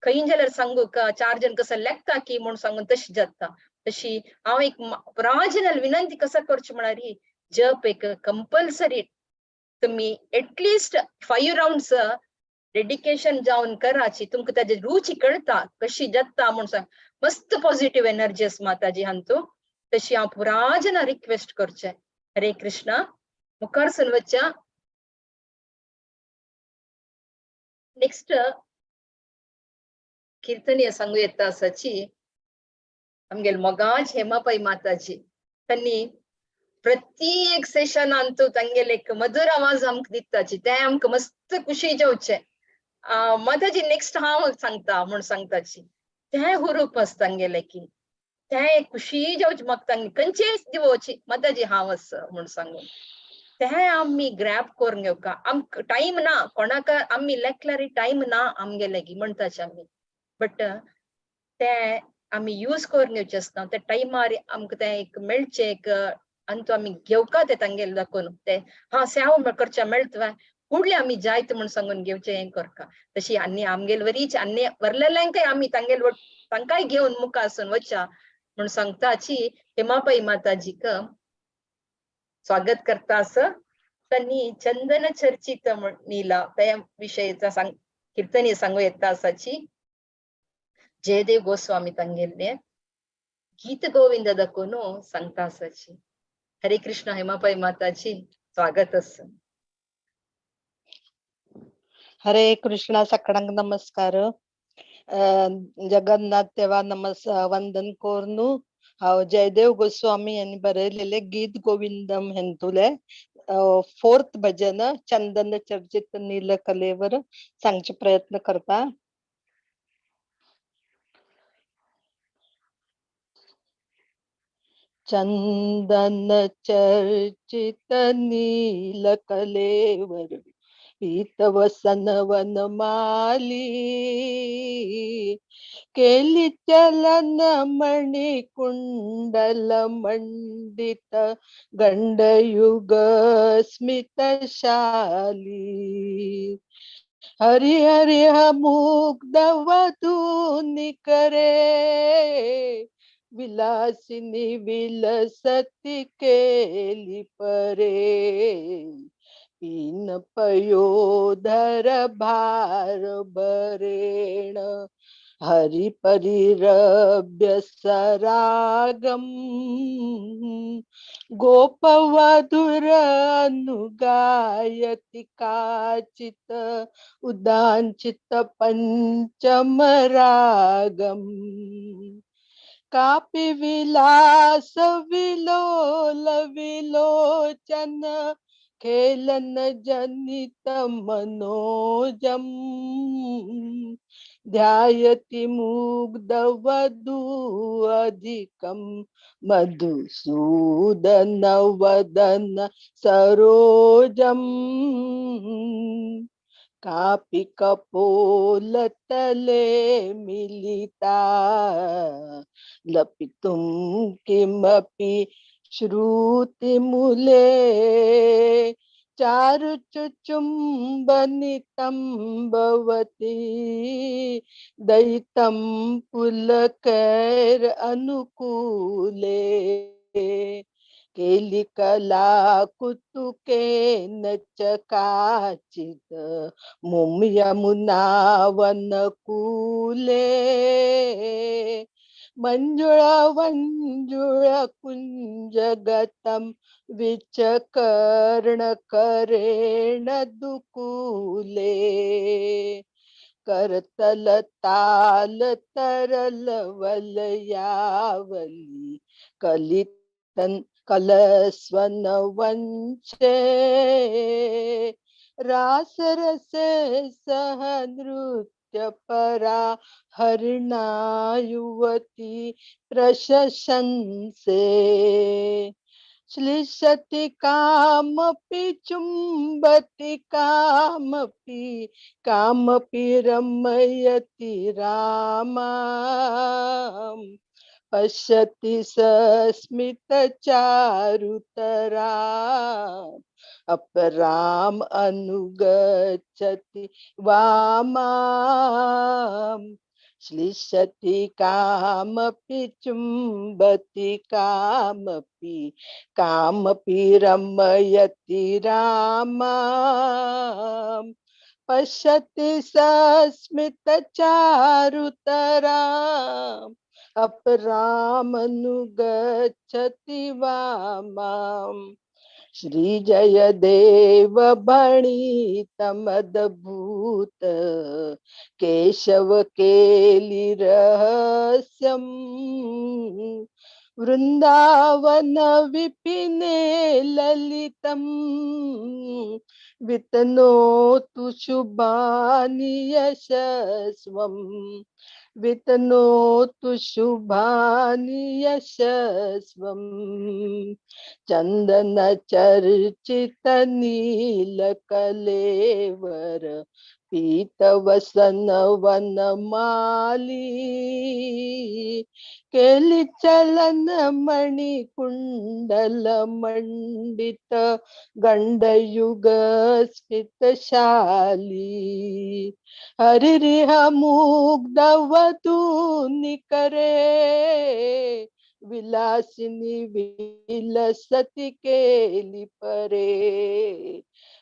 खंय जाल्यार सांगूक चार जण कसो लेखता की म्हूण सांगून तशी जाता। तशी हांव एक प्राजनल विनंती कसो करची म्हळ्यार जप एक कंपल्सरी तुमी एटलिस्ट 5 राउंड्स डेडिकेशन जावन कराची, तुमकां ताजी रुची कळटा कशी जाता म्हूण सांग। मस्त पॉझिटिव्ह एनर्जी आसा माताजी हांतू। तशी हांव पुराजना रिक्वेस्ट करचें। हरे कृष्णा। मुखार सून वच्च्या नेक्स्ट कीर्तनीय सांगू येता आसाची आमगेल मोगाज हेमापाई माताजी। तांणी प्रत्येक सेशनांतू तांगेले एक मधुर आवाज आमकां दिताची, ते आमकां मस्त खुशी जावचें। माताजी नेक्स्ट हांव सांगता म्हूण सांगताची, तें हुरूप आसा तांगेलें की तें खुशी जावचें म्हाका तांगे खंयचेय दिवोची माताजी हांव आसा म्हूण सांगून तें आमी ग्रॅब करून घेवका। आमकां टायम ना कोणाक, आमी लेखल्यार टायम ना आमगेले की म्हणटाचे आमी, बट तें आमी यूज करून घेवचें आसता। त्या टायमार आमकां तें एक मेळचें एक आनी तो आमी घेवका तें तांगेलें दाखोवन तें हां सेव करचें मेळटा ಕೂಡ್ಲೆ आमी जायत म्हूण सांगून घेवचें हें करका. तशी आनी आमगेल वरीच आनी वरलेल्यांकय आमी तांगेल तांकांय घेवन मुखासून वच्या म्हूण सांगताची हेमाबाई माताजीक स्वागत करता आस. त्यांनी चंदन चर्चित नीला त्या विशयाचा सांग कीर्तनी सांगू येता आसाची जयदेव गोस्वामी तांगेल्ले गीत गोविंद दकोनो सांगता आसाची. हरे कृष्ण हेमाबाई माताजी स्वागत आसा. हरे कृष्णा सगळ्यांक नमस्कार. जगन्नाथ देवा वंदन कोरनू हांव जयदेव गोस्वामी यांनी बरयलेले गीत गोविंदम हेंतुले फोर्थ भजन चंदन चर्चित नील कलेवर सांगचे प्रयत्न करता. चंदन चर्चित नील कलेवर पीतवसन वनमाली केली चलन मणि कुंडल मंडित गंडयुग स्मितशाली हरि हरि मुग्ध वधूनि करे विलासिनी विलसती केली परे पीन पयोधर भार भरेण हरि परिरभ्य सरागम गोपवधुर अनुगायति काचित उदांचित पंचम रागम कापि विलास विलोल विलोचन खेलन जनित मनोजम ध्यायति मुग्ध वधू अधिकम मधुसूदन वदन सरोजम कापि कपोलतले मिलिता लपितुं किमपि श्रुतिमूले चारुचुचुम्बनितम्बवती दयितं पुलकैर अनुकूले केली कला कुतुकेन च काचित् मुम यमुना वनकूले मंजुळ वंजुळ कुंजगतम विचकर्ण करेण दुकूले करतल ताल तरल वलयावली कलितन कलस्वन वंशे रास रसे सह नृत्य परा हरिणा युवती प्रशंसे श्लिषति कामपि चुंबति कामपि कामपि रमयति रामा पश्यति सस्मित चारुतरा अपराम अनुगच्छति वामां श्लिषति कामपि चुंबति कामपि कामपि रमयति रामा पश्यति सस्मित चारुतरा अपरामनुगच्छति वामां श्री जयदेव भणितमद्भूत केशव केली रहस्यम वृंदावन विपिने ललितम वितनोतु शुभानि यशस्वम् वितनोतु शुभानि यशस्वम् चंदन चर्चित नीलकलेवर पीतवसन वनमाली केली चलन मणि कुंडल मंडित गंडयुग स्मितशाली। हरिरिह मुग्धवधू निकरे विलासिनी विलसती केली परे,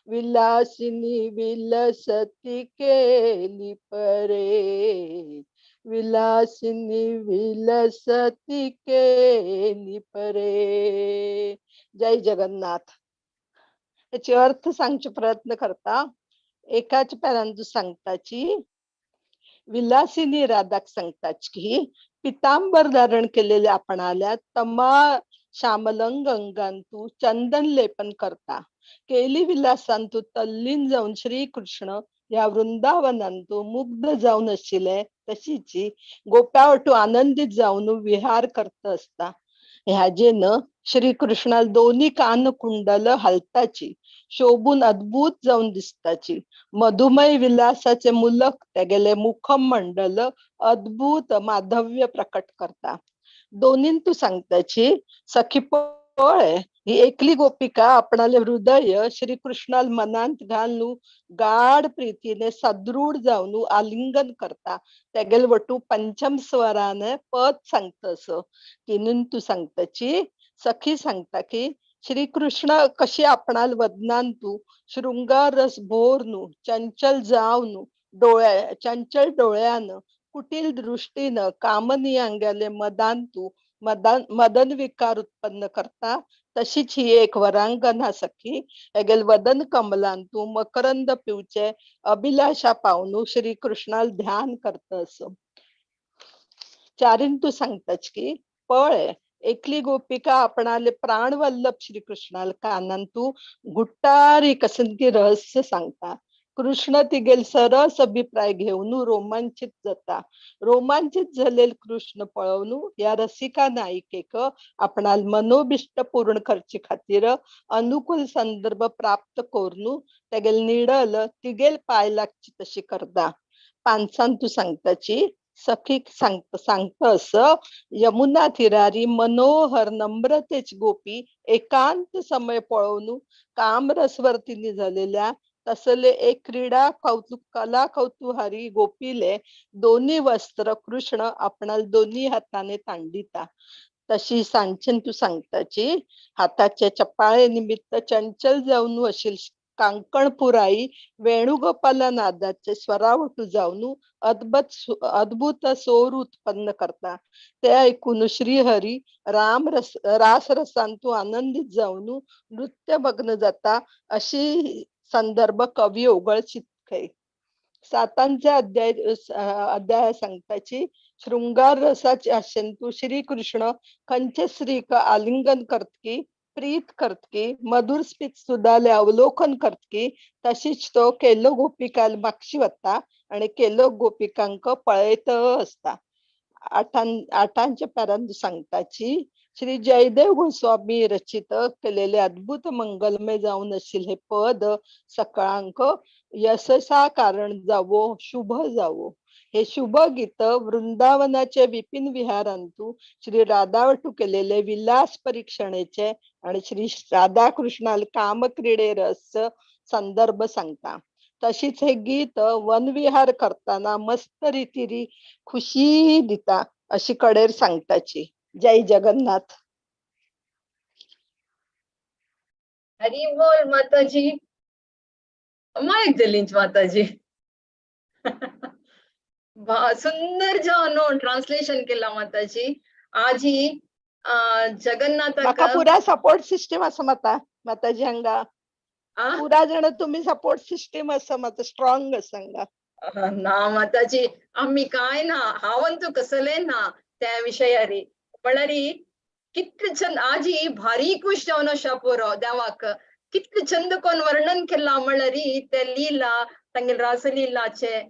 विलासिनी विलसती केली परे, विलासिनी विलसती केली परे। जय जगन्नाथ। याचे अर्थ सांगचे प्रयत्न करता। एकाच पॅरांतू सांगताची विलासिनी राधाक सांगताच की पितांबर धारण केलेले आपणाल्या तमा श्यामलंग अंगांतू चंदन लेपन करता। केली विलासांतू तल्लीन जावन श्री कृष्ण ह्या वृंदावनांतू मुग्ध जावन आशिल्ले तशीची गोप्यावटू आनंदित जावन विहार करता असता। ह्याजेन श्री कृष्णाल दोन्ही कान कुंडल हालताची शोभून अद्भुत जावन दिसताची। मधुमय विलासाचे मुलक तेगेले मुखमंडल अद्भुत माधव्य प्रकट करता। दोन्हीन तू सांगताची सखी पळय ही एकली गोपिका आपणाले हृदय श्री कृष्णाल मनांत घालून गाढ प्रीतीने सदृढ जावन आलिंगन करता। तेगेल वटू पंचम स्वराने पद सांगतस। तिनून तू सांगताची सखी सांगता की श्री कृष्ण कशी आपणाल वदनांतू शृंगार रस भोरनू चंचल जावनू डोळ्या चंचल डोळ्यान कुटील दृष्टीनं कामनी अंगाले मदांतू मदन मदन विकार उत्पन्न करता। तशीच ही एक वरांगना सखी हेगेल वदन कमलांतू मकरंद पिवचे अभिलाषा पावनू श्री कृष्णाल ध्यान करतस। चारीन तू सांगताच की पळय एकली गोपिका आपणाले प्राणवल्लभ श्री कृष्णाल कानांतू गुट्टारी कसंकी रहस्य सांगता। कृष्ण तिगेल सरस अभिप्राय घेवन रोमांचित जाता। रोमांचित झालेल कृष्ण पळोवन या रसिका नायिकेक आपणाल मनोभिष्ट पूर्ण करचे खातीर अनुकूल संदर्भ प्राप्त करून तेगेल निडल तिगेल पाय लागची तशी करता। पांचान तू सांगताची सखी सांगतस यमुना थिरारी मनोहर नम्रतेच गोपी एकांत समय पळोवन कामरसवर्तिनी झालेल्या तसले एक क्रीडा कौतुक कला कौतुहारी गोपीले दोन्ही वस्त्र कृष्ण आपणाल दोन्ही हाताने तांडिता। तशी सांचन तू सांगताची हाताचे चपाळे निमित्त चंचल जावन अशील कांकण पुराई वेणुगोपाला नादाचे स्वरावटू जावन अद्भुत अद्भुत सोर उत्पन्न करता। ते ऐकून श्रीहरी राम रस रास रसांतू आनंदित जावन नृत्यमग्न जाता अशी संदर्भ कवी ओगळचित खंय। सातांचे अध्याय अध्याय सांगताची शृंगार रसाचे आशेंतू श्री कृष्ण खंयचे स्त्रीक आलिंगन करतकी प्रीत करतकी मधुर स्मित सुदाले अवलोकन करतकी तशीच तो केलो गोपिकाल मागशी वता आणि केलो गोपिकांक पळयत असता। आठांच्या पॅरांत सांगताची श्री जयदेव गोस्वामी रचित केलेले अद्भुत मंगलमय जावन आशिल्ले हे पद सकळांक यशसा कारण जावो शुभ जावो। हे शुभ गीत वृंदावनाचे विपिन विहारांतू श्री राधावटू केलेले विलास परीक्षणेचे आणि श्री राधाकृष्णाल कामक्रीडे रस संदर्भ सांगता। तशीच हे गीत वनविहार करताना मस्त रीतिरी खुशी दिता अशी कडेर सांगताची। जय जगन्नाथ। हरी बोल माताजी। मायक दिलींच माताजी। सुंदर जावन ट्रान्सलेशन केला माताजी। आजी जगन्नाथ म्हाका पुरा सपोर्ट सिस्टम आसा माता माताजी हांगा पुरा जण तुम्ही सपोर्ट सिस्टम आसा माता स्ट्रॉंग आसा हांगा। ना माताजी आमी काय ना हांव कसले ना त्या विशयारी म्हळ्यार कितले चंद आजी भारी खुश जावन अशा पुरो देवाक कितले चंद कोण वर्णन केला म्हळ्यार ते लीला तांगेले रासलीलाचे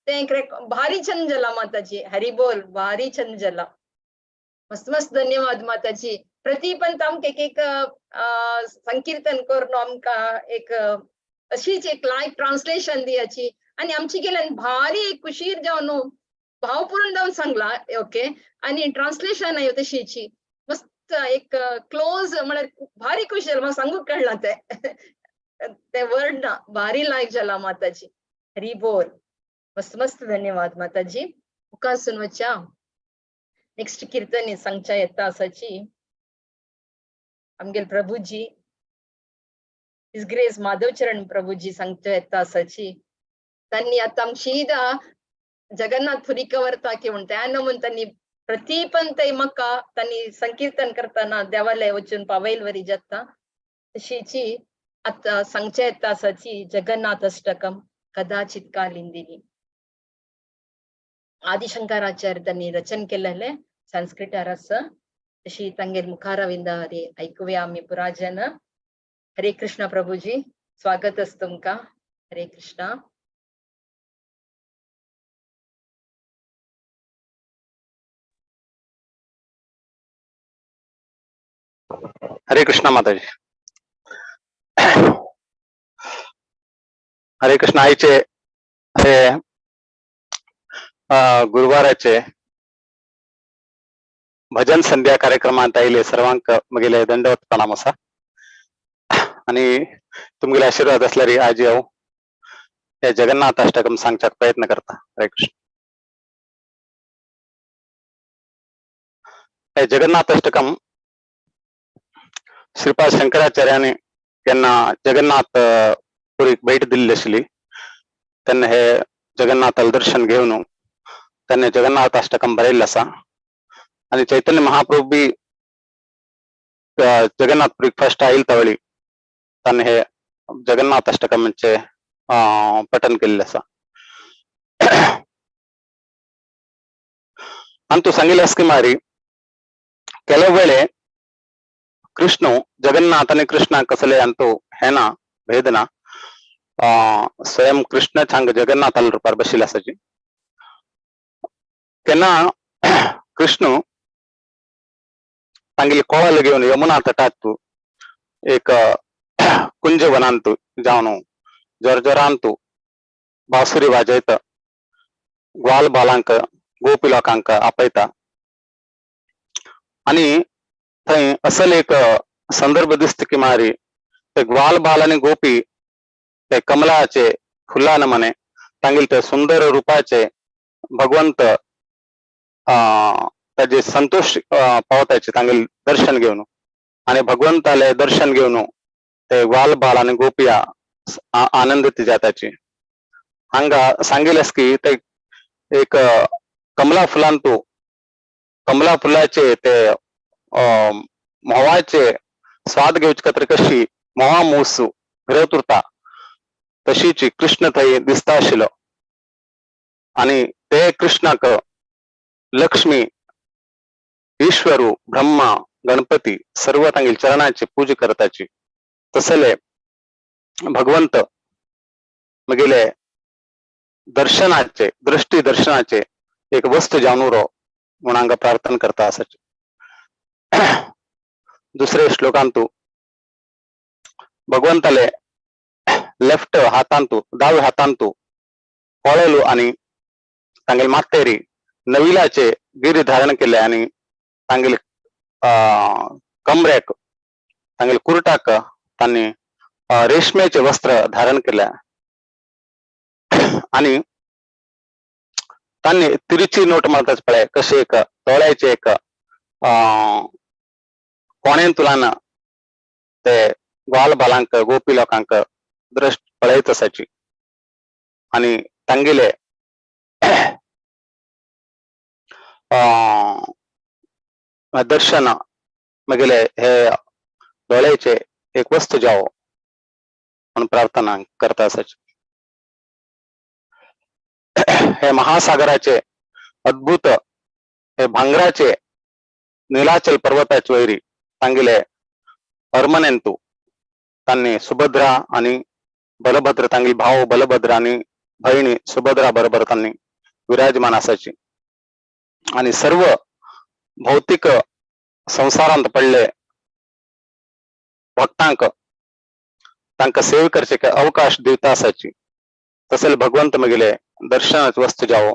ते भारी चंद जाला माताजी। हरी बोल भारी चंद जाला। मस्त मस्त धन्यवाद माताजी। प्रतिपंत आमकां एक एक संकीर्तन करून आमकां एक अशीच एक लायव ट्रान्सलेशन दियाची आनी आमची गेल्यान भारी एक खुशीर जावन भावपूर्ण जावन सांगला. ओके, आनी ट्रान्सलेशन आयो तशीची मस्त एक क्लोज, म्हळ्यार भारी खुश जालें म्हाका, सांगूक कळना ते ते वर्ड ना, भारी लायक जाला माताजी. हरी बोल. मस्त मस्त धन्यवाद माताजी. मुखासून वच्या नेक्स्ट कीर्तन सांगच्या येता आसाची आमगेल प्रभुजी, his grace Madhavcharan Prabhuji सांगच्या येता आसाची. त्यांनी आता आमची जगन्नाथ पुरीक वरता की म्हण त्या नमून त्यांनी प्रति पण ते मका त्यांनी संकीर्तन करताना देवालय वचून पावैल वरी जाता. तशीची आता सांगच्या येता आसाची जगन्नाथ अष्टकम कदाचित कालिंदिनी. आदिशंकराचार्य त्यांनी रचन केलेले संस्कृत रस. तशी तांगेर मुखारविंद हरी ऐकूया आमी पुराजन. हरे कृष्ण प्रभुजी, स्वागत आसा तुमकां. हरे कृष्ण. हरे कृष्णा माताजी. हरे कृष्ण. आईचे हे गुरुवाराचे भजन संध्या कार्यक्रमात आयले सर्वांक मगेले दंडवत प्रणाम आसा. आणि तुमगेले आशीर्वाद असल्यारी आज हांव हे जगन्नाथ अष्टकम सांगच्याक प्रयत्न करता. हरे कृष्ण. हे जगन्नाथ अष्टकम श्रीपाद शंकराचार्याने त्यांना जगन्नाथ पुरीक भेट दिल्ली आशिल्ली तेन्ना हे जगन्नाथाले दर्शन घेवन त्यांनी जगन्नाथ अष्टकम बरयल्लें आसा. आणि चैतन्य महाप्रभू बी जगन्नाथ पुरीक फर्स्ट आयल तवळी तांणी हे जगन्नाथ अष्टकमाचे पठन केल्लें आसा. अंतू सांगिल्लें आसा की मारी ಕೆಲವು ವೇಳೆ ಕೃಷ್ಣ ಜಗನ್ನಾಥನೇ ಕೃಷ್ಣ कसले अंतू हेना भेदना स्वयं कृष्ण हांगा जगन्नाथाल्या रुपार बशिल्ले आसाची. केन्ना कृष्ण तांगेली कोळल घेवन यमुना तटात एक कुंज वनांत जावन जोरजोरांत बासुरी वाजयता, ग्वाल बालांक गोपी लोकांक आपयता. आणि थंय असल एक संदर्भ दिसता की मारी ते ग्वाल बाल आनी गोपी ते कमलाचे फुलान मने तांगेले ते सुंदर रुपाचे भगवंत ताजे संतोष पावताचे तांगेले दर्शन घेवन. आणि भगवंताले दर्शन घेवन ते ग्वाल बाल आनी गोपिया आनंदित जाताची. हांगा सांगिल्लें आसा की ते एक कमला फुलांतू कमला फुलाचे ते म्होंवाचे स्वाद घेवचे खातीर कशी म्होंवा मूस फिरत उरता तशीची कृष्ण थंय दिसता आशिल्लो. आणि ते कृष्णाक लक्ष्मी, ईश्वरू, ब्रह्मा, गणपती सर्व तांगेले चरणाची पूजा करताची. तसले भगवंत मगेले दर्शनाचे दृष्टी दर्शनाचे एक वस्तू जावन उरो म्हूण हांगा प्रार्थना करता आसाची. दुसरे श्लोकांतू भगवंताले लेफ्ट हातांतू दाव्या हातांतू कोळेलू आणि तांगेले मातेरी नविलाचे गिरी धारण केले आणि तांगेले कमरेक तांगेले कुर्टाक तांणी रेशमेचे वस्त्र धारण केले. आणि तांणी तिरची नोट मारतात पळय कशे एक दोळ्याचे एक कोणेन तुलान ते ग्वाल बालांक गोपी लोकांक दृश्ट पळयत आसाची. आणि तांगेले दर्शन मगेले हे दोळ्याचे एक वस्तू जावो म्हणून प्रार्थना करता आसाची. हे महासागराचे अद्भुत हे भांगराचे नीलाचल पर्वताचे वैरी तांगेले अरमनेंतू तांणी सुभद्रा आणि बलभद्र तांगेले भाव बलभद्र आणि भयणी सुभद्रा बरोबर तांणी विराजमान आसाची. आणि सर्व भौतिक संसारांत पडले भक्तांक तांकां सेवे करचे अवकाश दिवता आसाची. तसेल भगवंत मगेले दर्शनाच वस्तू जावो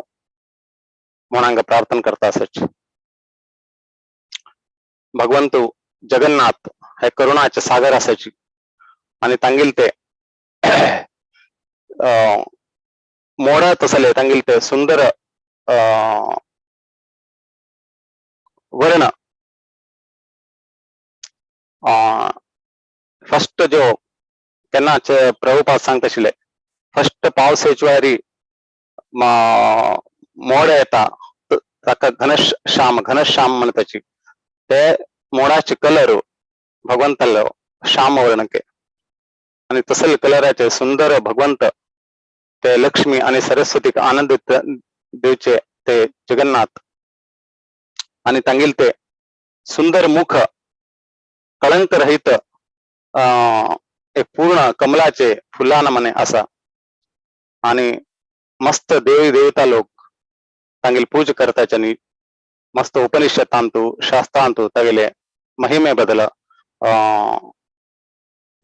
म्हूण हांगा प्रार्थना करता आसाची. भगवंत जगन्नाथ हे करुणाचे सागर आसाची आनी तांगेले ते मोडा तसले तांगेले ते सुंदर वर्ण फर्स्ट जो केन्नाच प्रभुपाद सांगता आशिल्ले फर्स्ट पावस येवचे वारी मोड येता ताका घनश्याम घनश्याम म्हणटाची. ते मोडाचे कलर भगवंतालो श्याम वर्णके आनी तसले कलराचे सुंदर भगवंत ते लक्ष्मी आनी सरस्वतीक आनंद दिवचे ते जगन्नाथ आनी तांगेले ते सुंदर मुख कळंक रहित एक पूर्ण कमलाचे फुलां मने आसा आनी मस्त देवी देवता लोक तांगेली पूजा करताचे आनी मस्त उपनिषदांतु शास्त्रांतु तागेले महिमे बदल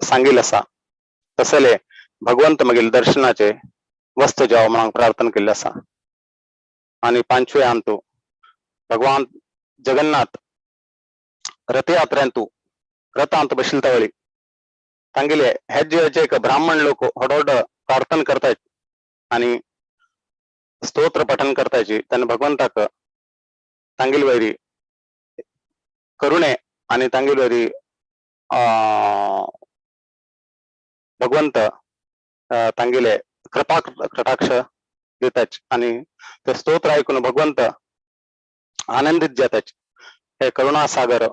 सांगिल आसा. तसले भगवंत मागीर दर्शनाचे वस्तू जावो म्हणून प्रार्थना केल्ली आसा. आनी पांचवे अंतु भगवान जगन्नाथ रथयात्रेंतु रथांत बशिल्ता वेळी तांगेले हेज्जे हेज्जे एक ब्राह्मण लोक होडोड प्रार्थना करताय आनी स्तोत्र पठन करतायची तेन्ना भगवंताक तांगेले वयरी करुणे आनी तांगेले वयरी भगवंत तांगेले कृपा कटाक्ष दिताच आनी ते स्तोत्र ऐकून भगवंत आनंदित जाताच. हे करुणासागर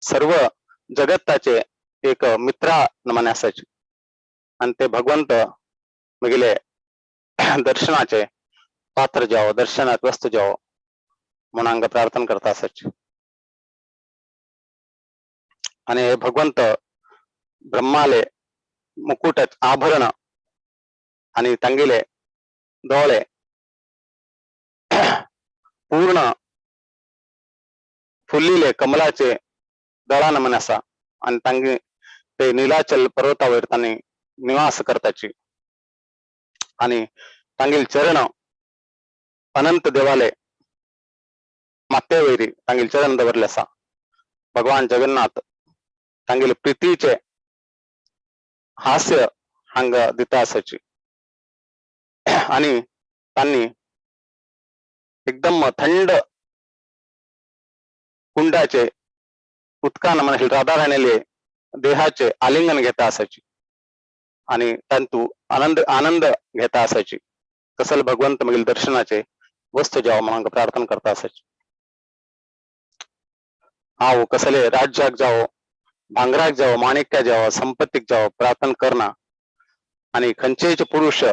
सर्व जगत्ताचे एक मित्रा नमने आसाचे आनी ते भगवंत मगेले दर्शनाचे पात्र जावो दर्शनात वस्तू जावो म्हणून हांगा प्रार्थना करता आसाचे. आनी हे भगवंत ब्रह्माले मुकुट आभरण आनी तांगेले दोळे पूर्ण फुल्लिले कमलाचे दळा नमन आसा आनी तांगे ते नीलाचल पर्वतावयर तांणी निवास करताची आनी तांगेले चरण अनंत देवाले माते वयरी तांगेले चरण दवरले आसा. भगवान जगन्नाथ तांगेले प्रितीचे हास्य हांगा दिता आसाची आनी तांणी एकदम थंड कुंडाचे उदकान म्हण राधा राणीले देहाचे आलिंगन घेता आसाची आनी तांतू आनंद आनंद घेता आसाची. तसल भगवंत मागीर दर्शनाचे वस्तू जावो म्हणून प्रार्थना करता आसाची. हांव कसले राज्याक जावो भांगराक जावो माणिक्या जावो संपत्तीक जावो प्रार्थना करना आनी खंयचेच पुरुष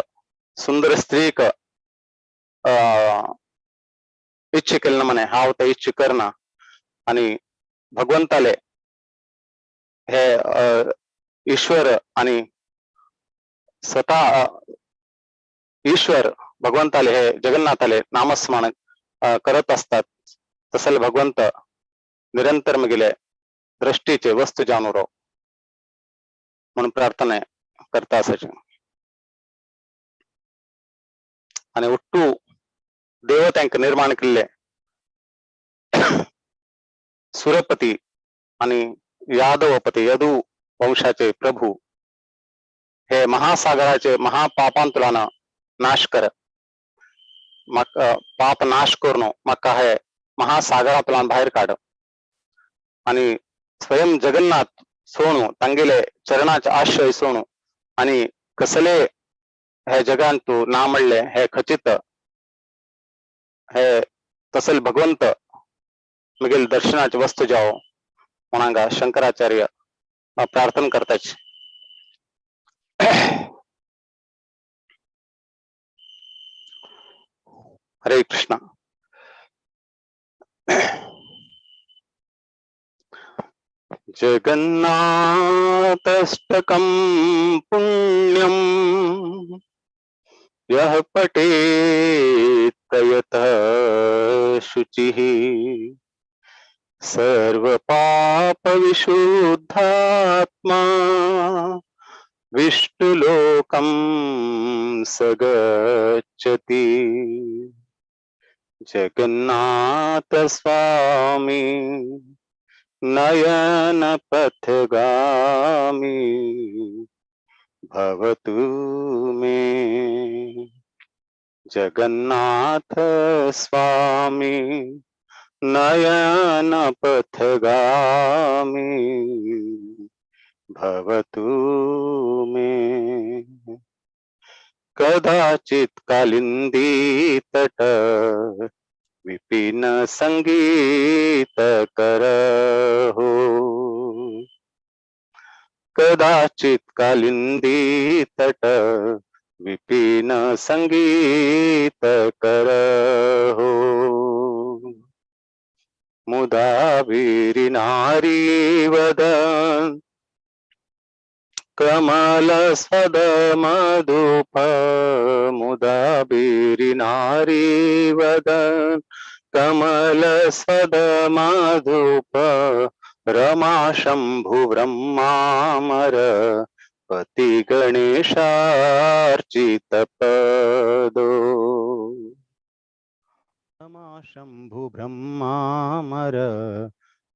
सुंदर स्त्रीक इच्छा केली म्हणे हांव ते इच्छा करना आनी भगवंताले हे ईश्वर आनी स्वतः ईश्वर भगवंताले हे जगन्नाथाले नामस्मरण करत असतात. तसले भगवंत निरंतर मगेले दृष्टीचे वस्तू जाणून राव म्हणून प्रार्थना करता आसाचे. आनी ಒಟ್ಟು देवतांक निर्माण केल्ले सुरपती आणि यादवपती यदु वंशाचे प्रभू हे महासागराचे महापापांतुलान नाश कर पाप नाश करून म्हाका हे महासागरांतल्यान भायर काड आणि स्वयं जगन्नाथ सोणू तांगेले चरणाचे आश्रय सोणू आणि कसले हे जगान तू ना म्हणले हे खचित हे तसल भगवंत मगेल दर्शनाचे वस्तू जावो म्हणून शंकराचार्य प्रार्थना करताच. हरे कृष्णा. जगन्नाथाष्टकं पुण्यं यः पठेत् प्रयतः शुचिः सर्वपापविशुद्धात्मा विष्णुलोकं स गच्छति. जगन्नाथ स्वामी नयन पथगामी भवतु मे। जगन्नाथ स्वामी नयन पथगामी भवतु मे। कदाचित कालिंदी तट विपिन संगीत करहो। कदाचित कालिंदी तट विपिन संगीत करहो। मुदा वीरी नारी वदन कमल सद मधुप। मुदा बीरी नारी वदन कमल सद मधुप। रमा शंभु ब्रह्मामर पति गणेशार्चित पदो। रमा शंभु ब्रह्मामर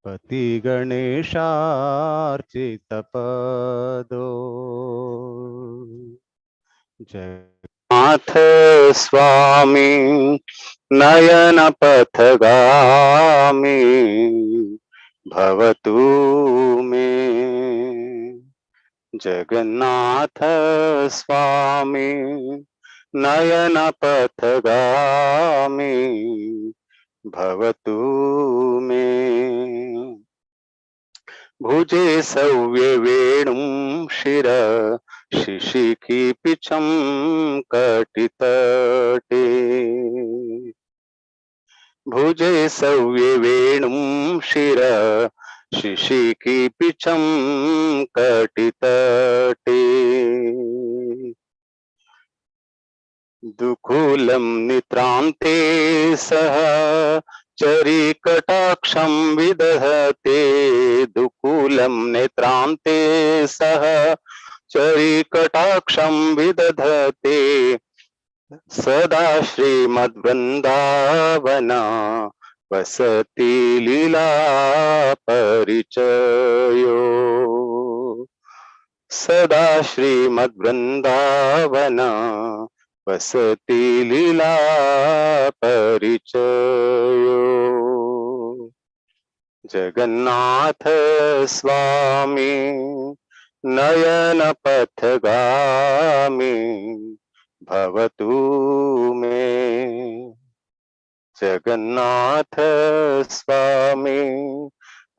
पति गणेशार्चित पदो। जगन्नाथ स्वामी नयन पथगामी भवतु मे। जगन्नाथ स्वामी नयन पथगामी भवतु मे। भुजे सव्य वेणुं शिर शिशिखी पिछं कटितटे। भुजे सव्य वेणुं शिर शिशिखी पिछं कटितटे। दुकूलं नित्रान्ते सह चरिकटाक्षं विदधते। दुकूलं नेत्रान्ते सह चरिकटाक्षं विदधते। सदा श्रीमद्वृन्दावना वसति लीला परिचयो। सदा श्रीमद्वृन्दावना वसति लीला परिचयो। जगन्नाथ स्वामी नयन पथगामी भवतु मे। जगन्नाथ स्वामी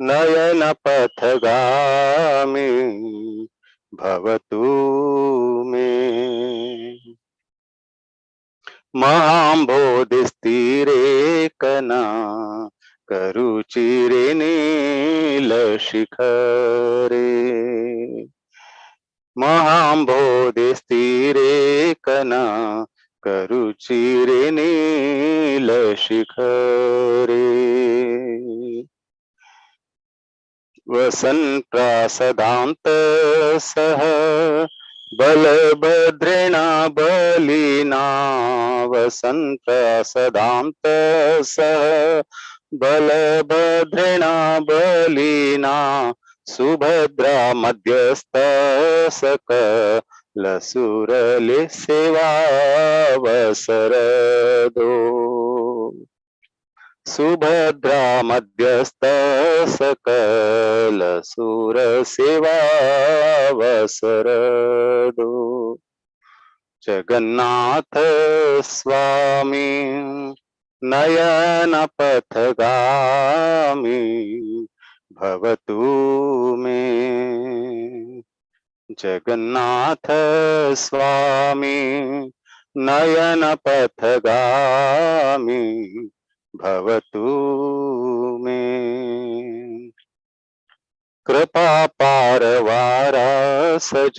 नयन पथगामी भवतु मे। महाम्बोधिस्तीरे कना करुचिरे नील शिखरे। महाम्बोधिस्तीरे कना करुचिरे नील शिखरे। वसन् प्रासदान्त सह बलभद्रेण बलिना। वसन् प्रासदान्त सह बलभद्रेण बलिना। सुभद्रा मध्यस्थ सकलसुरले सेवावसरदो। सुभद्रा मध्यस्थ सकलसुर सेवावसरदो। जगन्नाथ स्वामी नयन पथगामी भवतु मे। जगन्नाथ स्वामी नयन पथगामी भवतु मे। कृपा पारवारा सज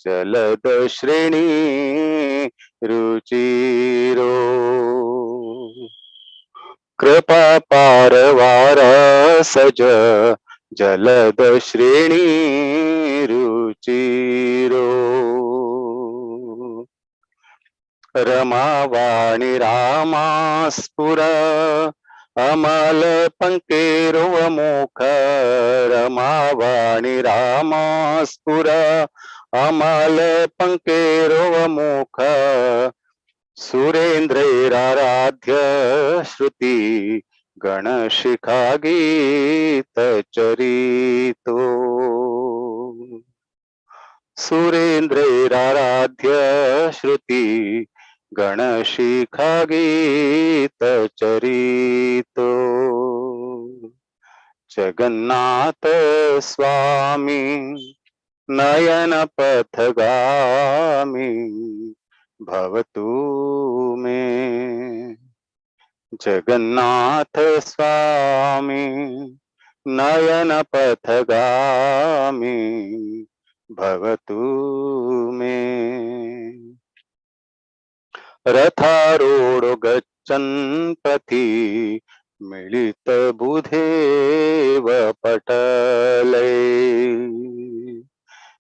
जलद श्रेणी रुचिरो। कृपा पारवारा सज जलद श्रेणी रुचिरो। रमावाणी रामास्फुर अमल पंकेरुवमुख रमावाणी रामास्फुर अमल पंकेरुवमुख सुरेंद्रैराराध्य श्रुती गणशिखा गीत चरितो सुरेंद्रैराराध्य श्रुती गणशिखा गीत चरितो। जगन्नाथ स्वामी नयन पथगामी भवतु मे। जगन्नाथ स्वामी नयन पथगामी भवतु मे। रथारूढ़ गच्छन् पथि मिलित बुधेव पटले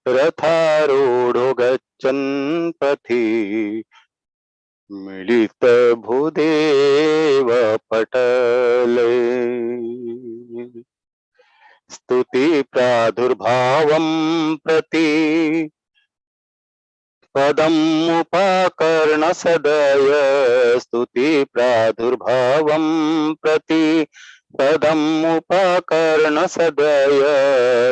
रथारूढ़ गच्छन् पथि मिलित भूदेव पटले स्तुति प्रादुर्भावं प्रति पदम् उपाकर्ण सदय स्तुति प्रादुर्भावं प्रति पदम् उपाकर्ण सदय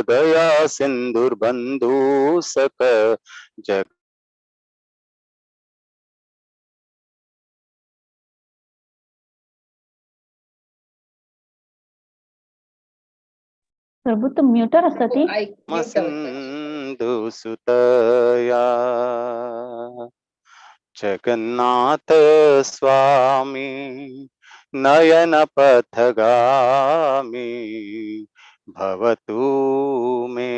दया सिन्धुर्बन्धु सक जग। प्रभु तूं म्युटार आसा ती? सिंधु सुतया। जगन्नाथ स्वामी नयन पथगामी भवतु मे।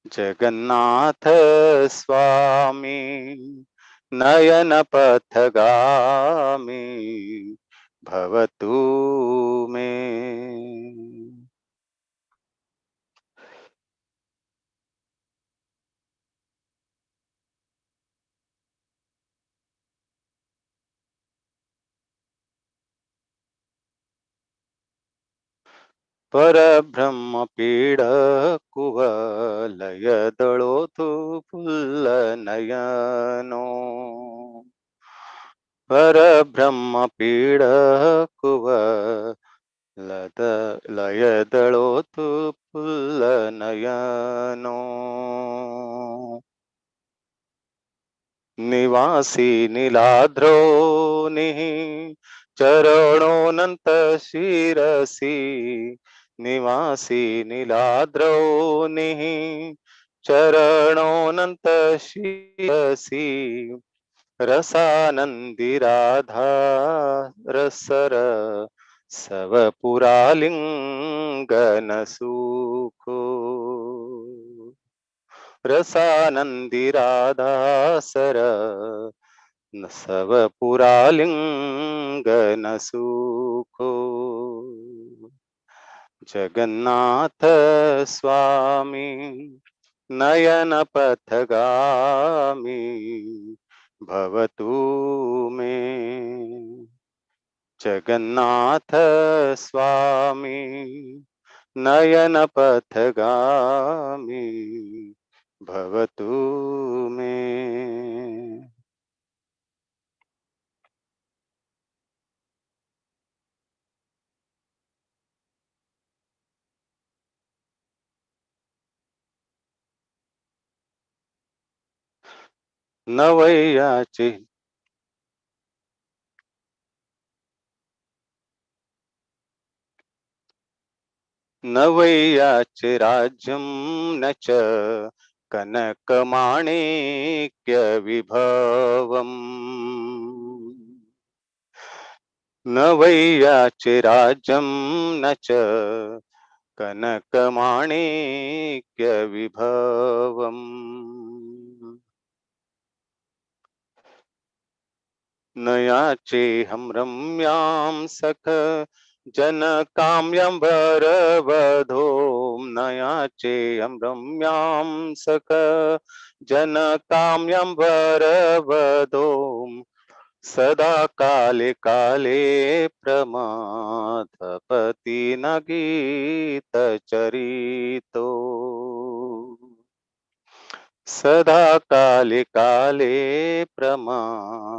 जगन्नाथ स्वामी नयन पथगामी भवतु मे। परब्रह्म पीड कुवलय दळो तू फुल्ल नयनो परब्रह्म पीड कुवलय दळो तू फुल्ल नयनो निवासी नीलाद्रो निहि चरणोऽनंत शिरसी निवासी नीलाद्रौ निहि चरणोऽनंत शिरसी रसानंदी राधा रसर सवपुरालिंगन सुखो रसानंदी राधा सर सवपुरालिंगन सुखो। जगन्नाथ स्वामी नयन पथगामी भवतु मे। जगन्नाथ स्वामी नयन पथगामी भवतु मे। नवैयाचे नवैयाचे राज्यं न च कनकमाणिक्य विभवम् नवैयाचे राज्यं न च कनकमाणिक्य विभवम् नयाचे हम रम्यां सख जनकाम्यं वरवधूं नयाचेयं रम्यां सख जनकाम्यं वरवधूं सदा काले काले प्रमाथपति न गीतचरितो सदा काले काले प्रमाथपति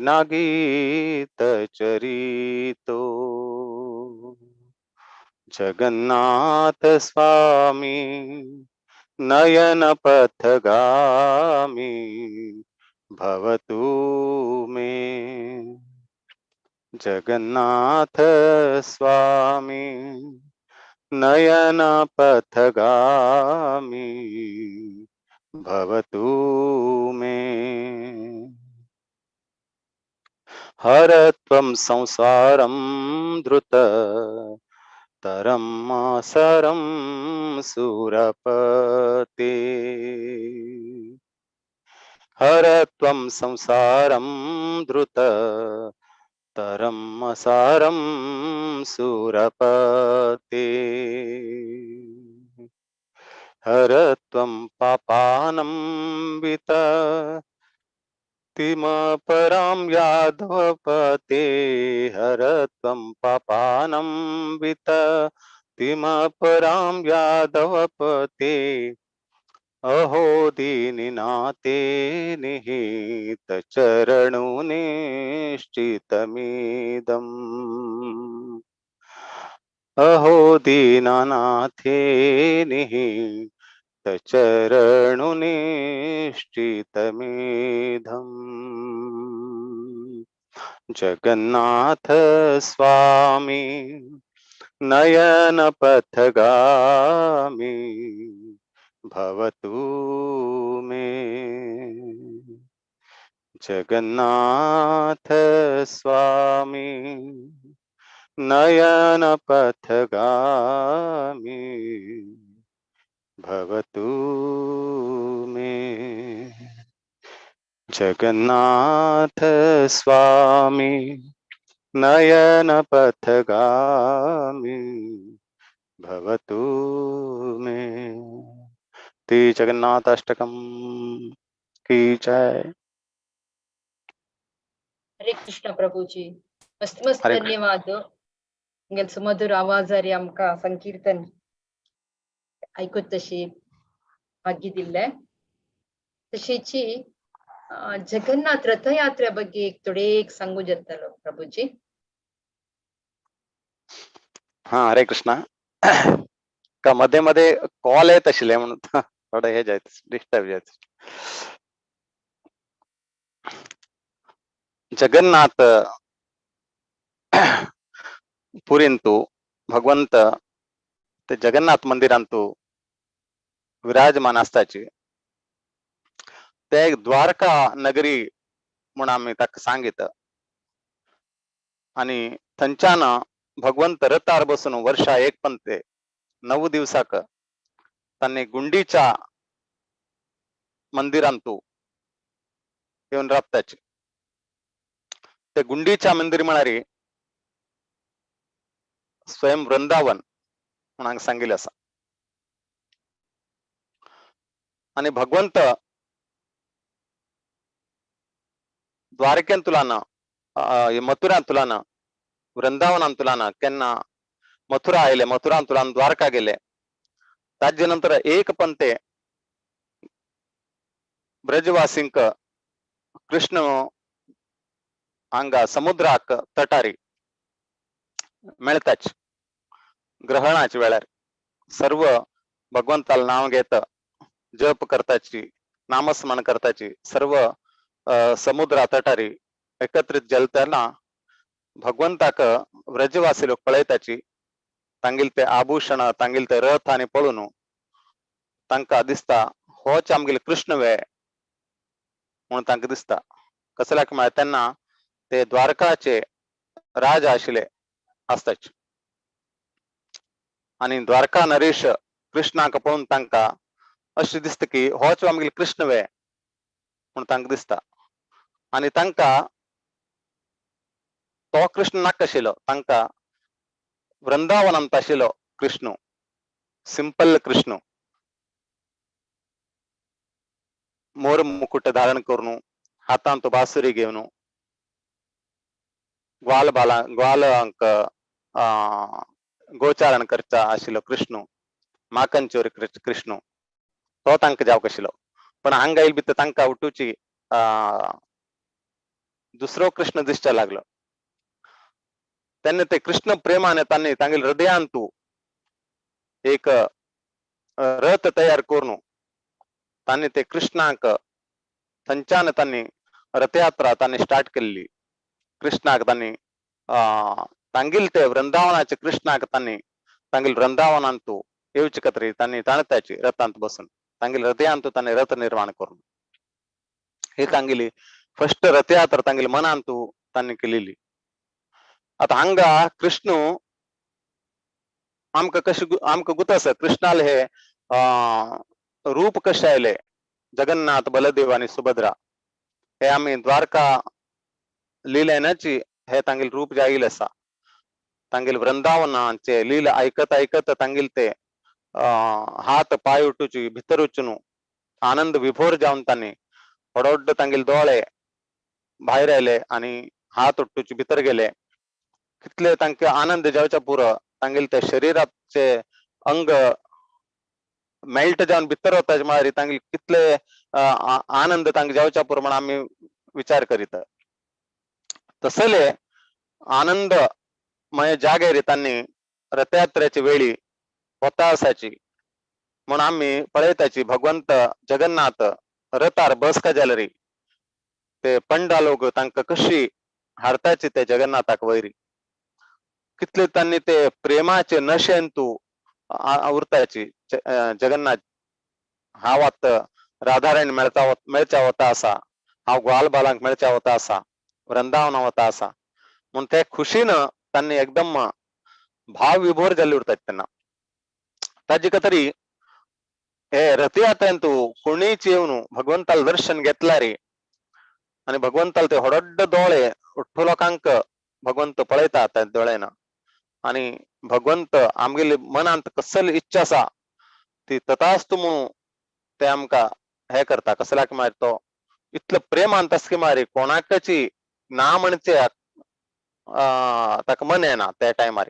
न गीतचरितो। जगन्नाथ स्वामी नयन पथगामी भवतु मे। जगन्नाथ स्वामी नयन पथगामी भवतु मे। हर त्वं संसारं द्रुत तरं मासरं सुरपते। हर त्वं संसारं द्रुत तरं असारं सुरपते। हर त्वं पापानं वित तिमपरां यादवपते। हर त्वं पापानं वित तिमपरां यादवपते। अहो दीनिनाते निहित चरणो निश्चितमिदम्। अहो दीनानाथे निहित चरणो निश्चितमिदम्। जगन्नाथ स्वामी नयन पथगामी भवतु मे। जगन्नाथ स्वामी नयन पथगामी भवतु मे। जगन्नाथ स्वामी नयन पथगामी भवतु मे। ती जगन्नाथ अष्टकम की जय। हरे कृष्ण प्रभुजी, मस्त मस्त हरे कृष्ण। धन्यवाद। तुमगेले सुमधुर आवाजारी आमकां संकीर्तन आयकूत तशी भाग्य दिल्लें। तशीची जगन्नाथ रथयात्रे ಬಗ್ಗೆ एक थोडे एक सांगू जातलो प्रभुजी। हा, हरे कृष्णा। का मध्ये मध्ये कॉल येत आशिल्ले म्हणून थोडे हे जायत, डिस्टर्ब जायत। जगन्नाथ पुरींतु भगवंत ते जगन्नाथ मंदिरांतु विराजमान आसताची ते एक द्वारका नगरी म्हूण आमी ताका सांगित आनी थंयच्यान भगवंत रथार बसून वर्षा एक पंते 9 दिवसाक तांणी गुंडीच्या मंदिरांतु येवन राबताची। ते गुंडीच्या मंदिर म्हळ्यार स्वयं वृंदावन म्हूण हांगा सांगिल्लें आसा। आनी भगवंत द्वारकेंतुलान मथुरांतुलान वृंदावनांतुलान केन्ना मथुरा आयले, मथुरांतुलान द्वारका गेले, ताजे नंतर एक पंते ब्रजवासींक कृष्ण हांगा समुद्राक तटारी मेळटाच ग्रहणाच्या वेळार सर्व भगवंताल नाव घेत जप करताची, नामस्मरण करताची सर्व समुद्रा तटारी एकत्रित जलतना भगवंताक व्रजवासी लोक पळयताची, तांगेले ते आभूषण तांगेले ते रथ आनी पळोवन तांकां दिसता होच आमगेले कृष्ण वे म्हणून तांकां दिसता। कसल्याक म्हळ्यार तेन्ना ते द्वारकाचे राजा आशिल्ले आसताच आनी द्वारका नरेश कृष्णाक पळोवन तांकां अशें दिसता की होच आमगेले कृष्ण वे म्हूण तांकां दिसता आनी तांकां तो कृष्ण नाका आशिल्लो तांकां, वृंदावनांत आशिल्लो कृष्ण, सिंपल कृष्ण, मोर मुकुट धारण करून, हातांत बासुरी घेवन, ग्वाल बाला ग्वालांक गोचारण करता आशिल्लो कृष्ण, माकन चोरी कृष्ण, तो तांकां जावंक आशिल्लो. पण हांगा येयल भितर तांकां उठुची दुसरो कृष्ण दिसच्या लागलो. तेन्ना ते कृष्ण प्रेमाने तांणी तांगेले हृदयांतू एक रथ तयार करून तांणी ते कृष्णाक थंयच्यान तांणी रथयात्रा तांणी स्टार्ट केल्ली. कृष्णाक तांणी तांगेले ते वृंदावनाचे कृष्णाक तांणी तांगेले वृंदावनांतू येवचे खातीर तांणी ताणताची रथांत बसून तांगेले हृदयांतू तांणी रथ निर्माण करून ही तांगेली फर्स्ट रथयात्रा तांगेले मनांतू तांणी केलेली. आता हांगा कृष्ण आमकां कशें आमकां गुत आसा कृष्णाले हे रूप कशें आयले, जगन्नाथ बलदेव आनी सुभद्रा हे आमी द्वारका लिलेनाची हे तांगेले रूप जे आयिल्लें आसा. तांगेले वृंदावनाचे लीला आयकत आयकत तांगेले ते हात पांय उठूची भितर वचून आनंद विभोर जावन तांणी व्हड व्हड तांगेले दोळे भायर आयले आनी हात उठूची भितर गेले. कितले तांकां आनंद जावच्या पुरो तांगेले ते शरिराचे अंग मेल्ट जावन भितर वता म्हळ्यार तांगेले कितले आनंद तांकां जावच्या पुरो म्हण आमी विचार करीत. तसले आनंद मय जागेर तांणी रथयात्रेचे वेळी वता आसाची म्हण आमी पळयताची भगवंत जगन्नाथ रथार बसका जाल्यार ते पंडा लोक तांकां कशी हाडताची ते जगन्नाथाक वयरी, कितले तांणी ते प्रेमाचे नशेन तू उरताची. जगन्नाथ हांव आतां राधाराणी मेळच्या वता आसा, हांव ग्वाल बालांक मेळच्या वता आसा, वृंदावना वता आसा म्हूण ते खुशीन तांणी एकदम भाव विभोर जाल्ले उरतात तेन्ना. ताजे खातीर हे रथयात्रेंत कोणीच येवन भगवंताले दर्शन घेतला रे आनी भगवंताले ते व्हड दोळे उठ्ठो लोकांक भगवंत पळयता त्या दोळ्यान आनी भगवंत आमगेले मनांत कसली इच्छा आसा ती तथास्तु म्हणून ते आमकां हे करता. कसल्याक मागीर तो इतलो प्रेमान तसकी मारी कोणाकची ना म्हणचे ताका मन येना त्या टायमार.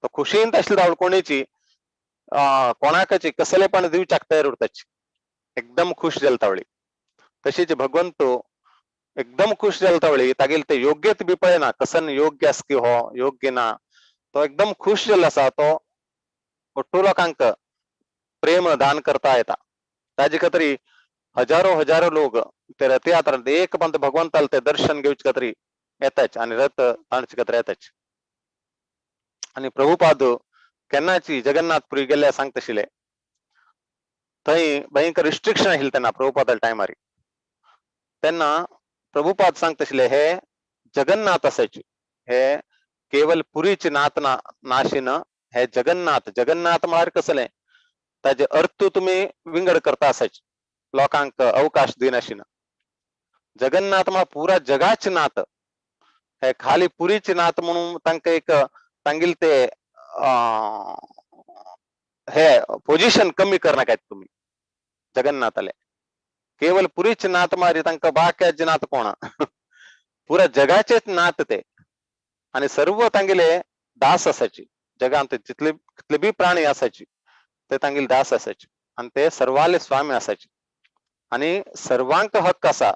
तो खुशीन आसले धांवड कोणीची कोणाकची कसले पण दिवच्याक तयार उरताची, एकदम खुश जाल तावळी. तशीच भगवंत एकदम खुश जाल तावळी तागेले ते योग्यत बी पळयना कसन योग्य आसा की हो योग्य ना, तो एकदम खुश जाल्लो आसा. तो ఒట్టు लोकांक प्रेम दान करता येता. ताजे खातीर हजारो हजारो लोक ते रथयात्रा एक पंत भगवंताले ते दर्शन घेवचे खातीर येताच आनी रथ ताणचे खातीर येताच. आनी प्रभुपाद केन्नाची जगन्नाथपुरी गेल्ले सांगताशिल्ले, थंय भयंकर रिस्ट्रिक्शन आशिल्लें तेन्ना प्रभुपादा टायमार. तेन्ना प्रभुपाद सांगताशिल्ले हे जगन्नाथ आसाची, हे केवल पुरीचे नाथ ना नाशिन, हे जगन्नाथ. जगन्नाथ म्हळ्यार कसलें ताजे अर्थ तुमी विंगड करता आसाची, लोकांक अवकाश दिनाशिना. जगन्नाथ म्हळ्यार पुरा जगाचे नाथ, हे खाली पुरीचे नाथ म्हणून तांकां एक तांगेले ते हे पोजिशन कमी करनाकात तुमी जगन्नाथाले. केवल पुरीचे नाथ मारी तांकां बाक्याचे नाथ कोण, पुरा जगाचेच नाथ ते. आनी सर्व तांगेले दास आसाची, जगांत जितले कितले बी प्राणी आसाची ते तांगेले दास आसाची आनी ते सर्वाले स्वामी आसाची आनी सर्वांक हक्क आसा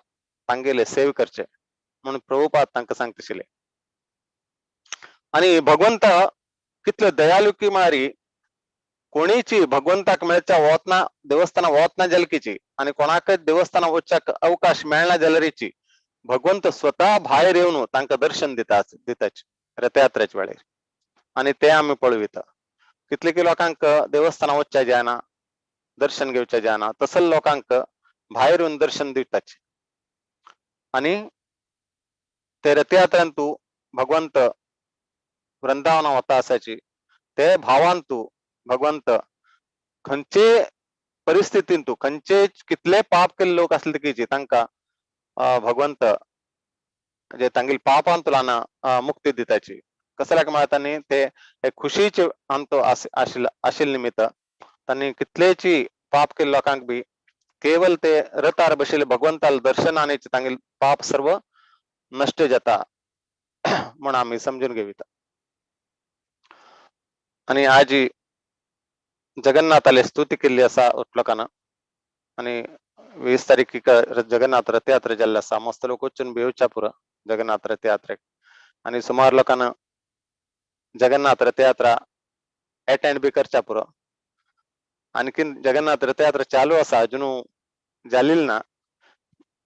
तांगेले सेव करचे म्हणून प्रभुपाद तांकां सांगताशिल्ले. आनी भगवंत कितले दयालु की मारी कोणीची भगवंताक मेळच्या वतना देवस्थाना वतना जालकीची आनी कोणाकच देवस्थाना वचच्याक अवकाश मेळना जाल्यारीची भगवंत स्वतः भायर येवन तांकां दर्शन दिता दिताची रथयात्रेच्या वेळेर. आनी ते आमी पळयता कितले की लोकांक देवस्थाना वचच्या जायना, दर्शन घेवच्या जायना, तसले लोकांक भायर येवन दर्शन दिताची. आनी ते रथयात्रेंतू भगवंत वृंदावना वता आसाची, ते भावांतू भगवंत खंयचे परिस्थितींतू खंयचे कितले पाप केल्ले लोक आसले की तांकां भगवंत जे तांगेले पापांतल्यान मुक्ती दिताची. कसल्याक म्हळ्यार तांणी ते हे खुशीचे अंत आशिल्ले निमित्त तांणी कितलेची पाप केल्ले लोकांक बी केवल ते रथार बशिल्ले भगवंताल दर्शन आनी तांगेले पाप सर्व नश्ट जाता म्हूण आमी समजून घेवता. आनी आजी जगन्नाथाले स्तुती केल्ली आसा लोकांना आनी 20 तारखेक जगन्नाथ रथयात्रा जाल्ली आसा. मस्त लोक वचून येवच्या पुरो जगन्नाथ रथयात्रेक आनी सुमार लोकांना जगन्नाथ रथयात्रा एटेंड बी करच्या पुरो. आणखीन जगन्नाथ रथयात्रा चालू आसा, अजून जालेली ना.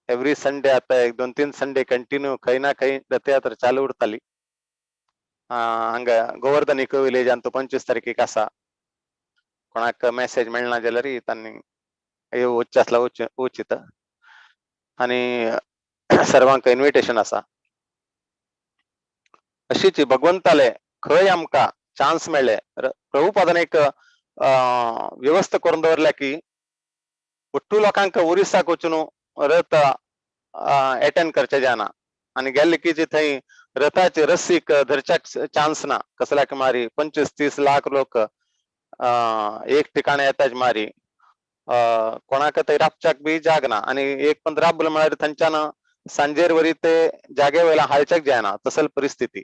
एवरी संडे आता एक 2-3 संडे कंटिन्यू खंय ना खंय रथयात्रा चालू उरताली. हांगा गोवर्धन इको विलेजान तो 25 तारखेक आसा. कोणाक मेसेज मेळना जाल्यार तांणी वचचें आसल्यार वचित. आनी सर्वांक इन्विटेशन आसा. अशीच भगवंताले खंय आमकां चान्स मेळ्ळे, प्रभुपादान एक व्यवस्था करून दवरल्या की ఒట్టు लोकांक ओरिसाक वचून रथ एटेंड करचे जायना आनी गेल्ले की जे थंय रथाचे रस्सीक धरच्याक चान्स ना. कसल्याक मारी 25-30 लाख लोक एक ठिकाणी येताच मारी कोणाक थंय राबच्याक बी जाग ना आनी एक पण राबले म्हळ्यार थंयच्यान सांजेर वरी ते जागे वयल्या हालच्याक जायना तसल परिस्थिती.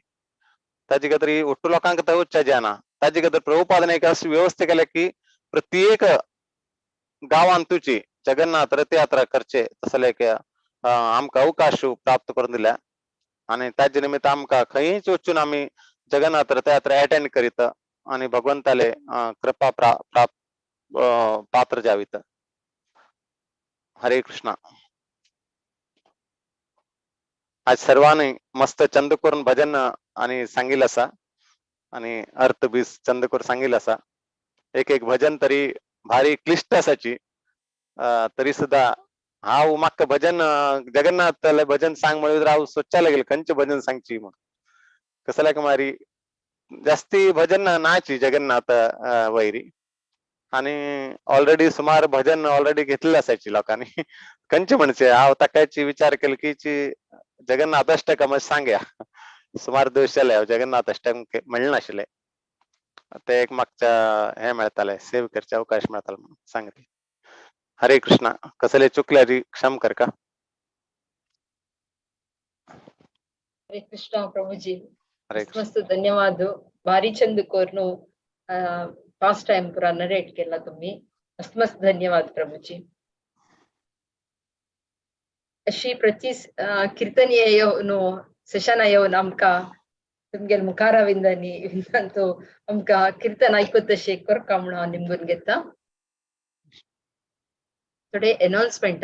ताजे खातीर ఒట్టు लोकांक थंय वचच्या जायना. ताजे खातीर प्रभुपादान एक अशी व्यवस्था केल्या की प्रत्येक गांवांत तुची जगन्नाथ रथयात्रा करचे तसले एक आमकां अवकाश प्राप्त करून दिल्या आनी ताजे निमित्त आमकां खंयच वचून आमी जगन्नाथ रथयात्रा एटेंड करीत आनी भगवंताले कृपा प्राप्त पात्र जावीत. हरे कृष्णा. आज सर्वांनी मस्त चंद करून भजन आणि सांगितलं असा आणि अर्थ बी चंद करून सांगितलं असा. एक एक भजन तरी भारी क्लिष्ट असायची, तरी सुद्धा हांव म्हाका भजन जगन्नाथ भजन सांग म्हणून हांव सोदच्या लागेल खंयचें भजन सांगची म्हूण. कसल्याक मारी जास्ती भजन नाची जगन्नाथ वैरी आणि ऑलरेडी सुमार भजन ऑलरेडी घेतलेले असायची लोकांनी. खंयचे म्हणचे हांव ताकाची विचार केलो की जगन्नाथ अष्टकम सांगया. सुमार दिवस जाले हांव जगन्नाथ अष्टकम मेळनाशिल्ले, ते एक मागच्या हे मेळताले सेव करचे अवकाश मेळताले म्हणून सांगले. हरे कृष्णा. कसले चुकल्यारी क्षम कर का. हरे कृष्णा प्रभुजी. हरे कृष्ण. मस्त धन्यवाद. भारी चंद कोरनु फास्ट टाइम पुरा नरेट केला तुम्ही. मस्त मस्त धन्यवाद प्रभुजी. अशी प्रति कीर्तन येवन सेशन येवन आमकां तुमगेले मुखारविंदांनी विंदांतो आमकां कीर्तन आयकत तशें करका म्हणून हांव निमगून घेता. थोडे अनाउन्समेंट आसा.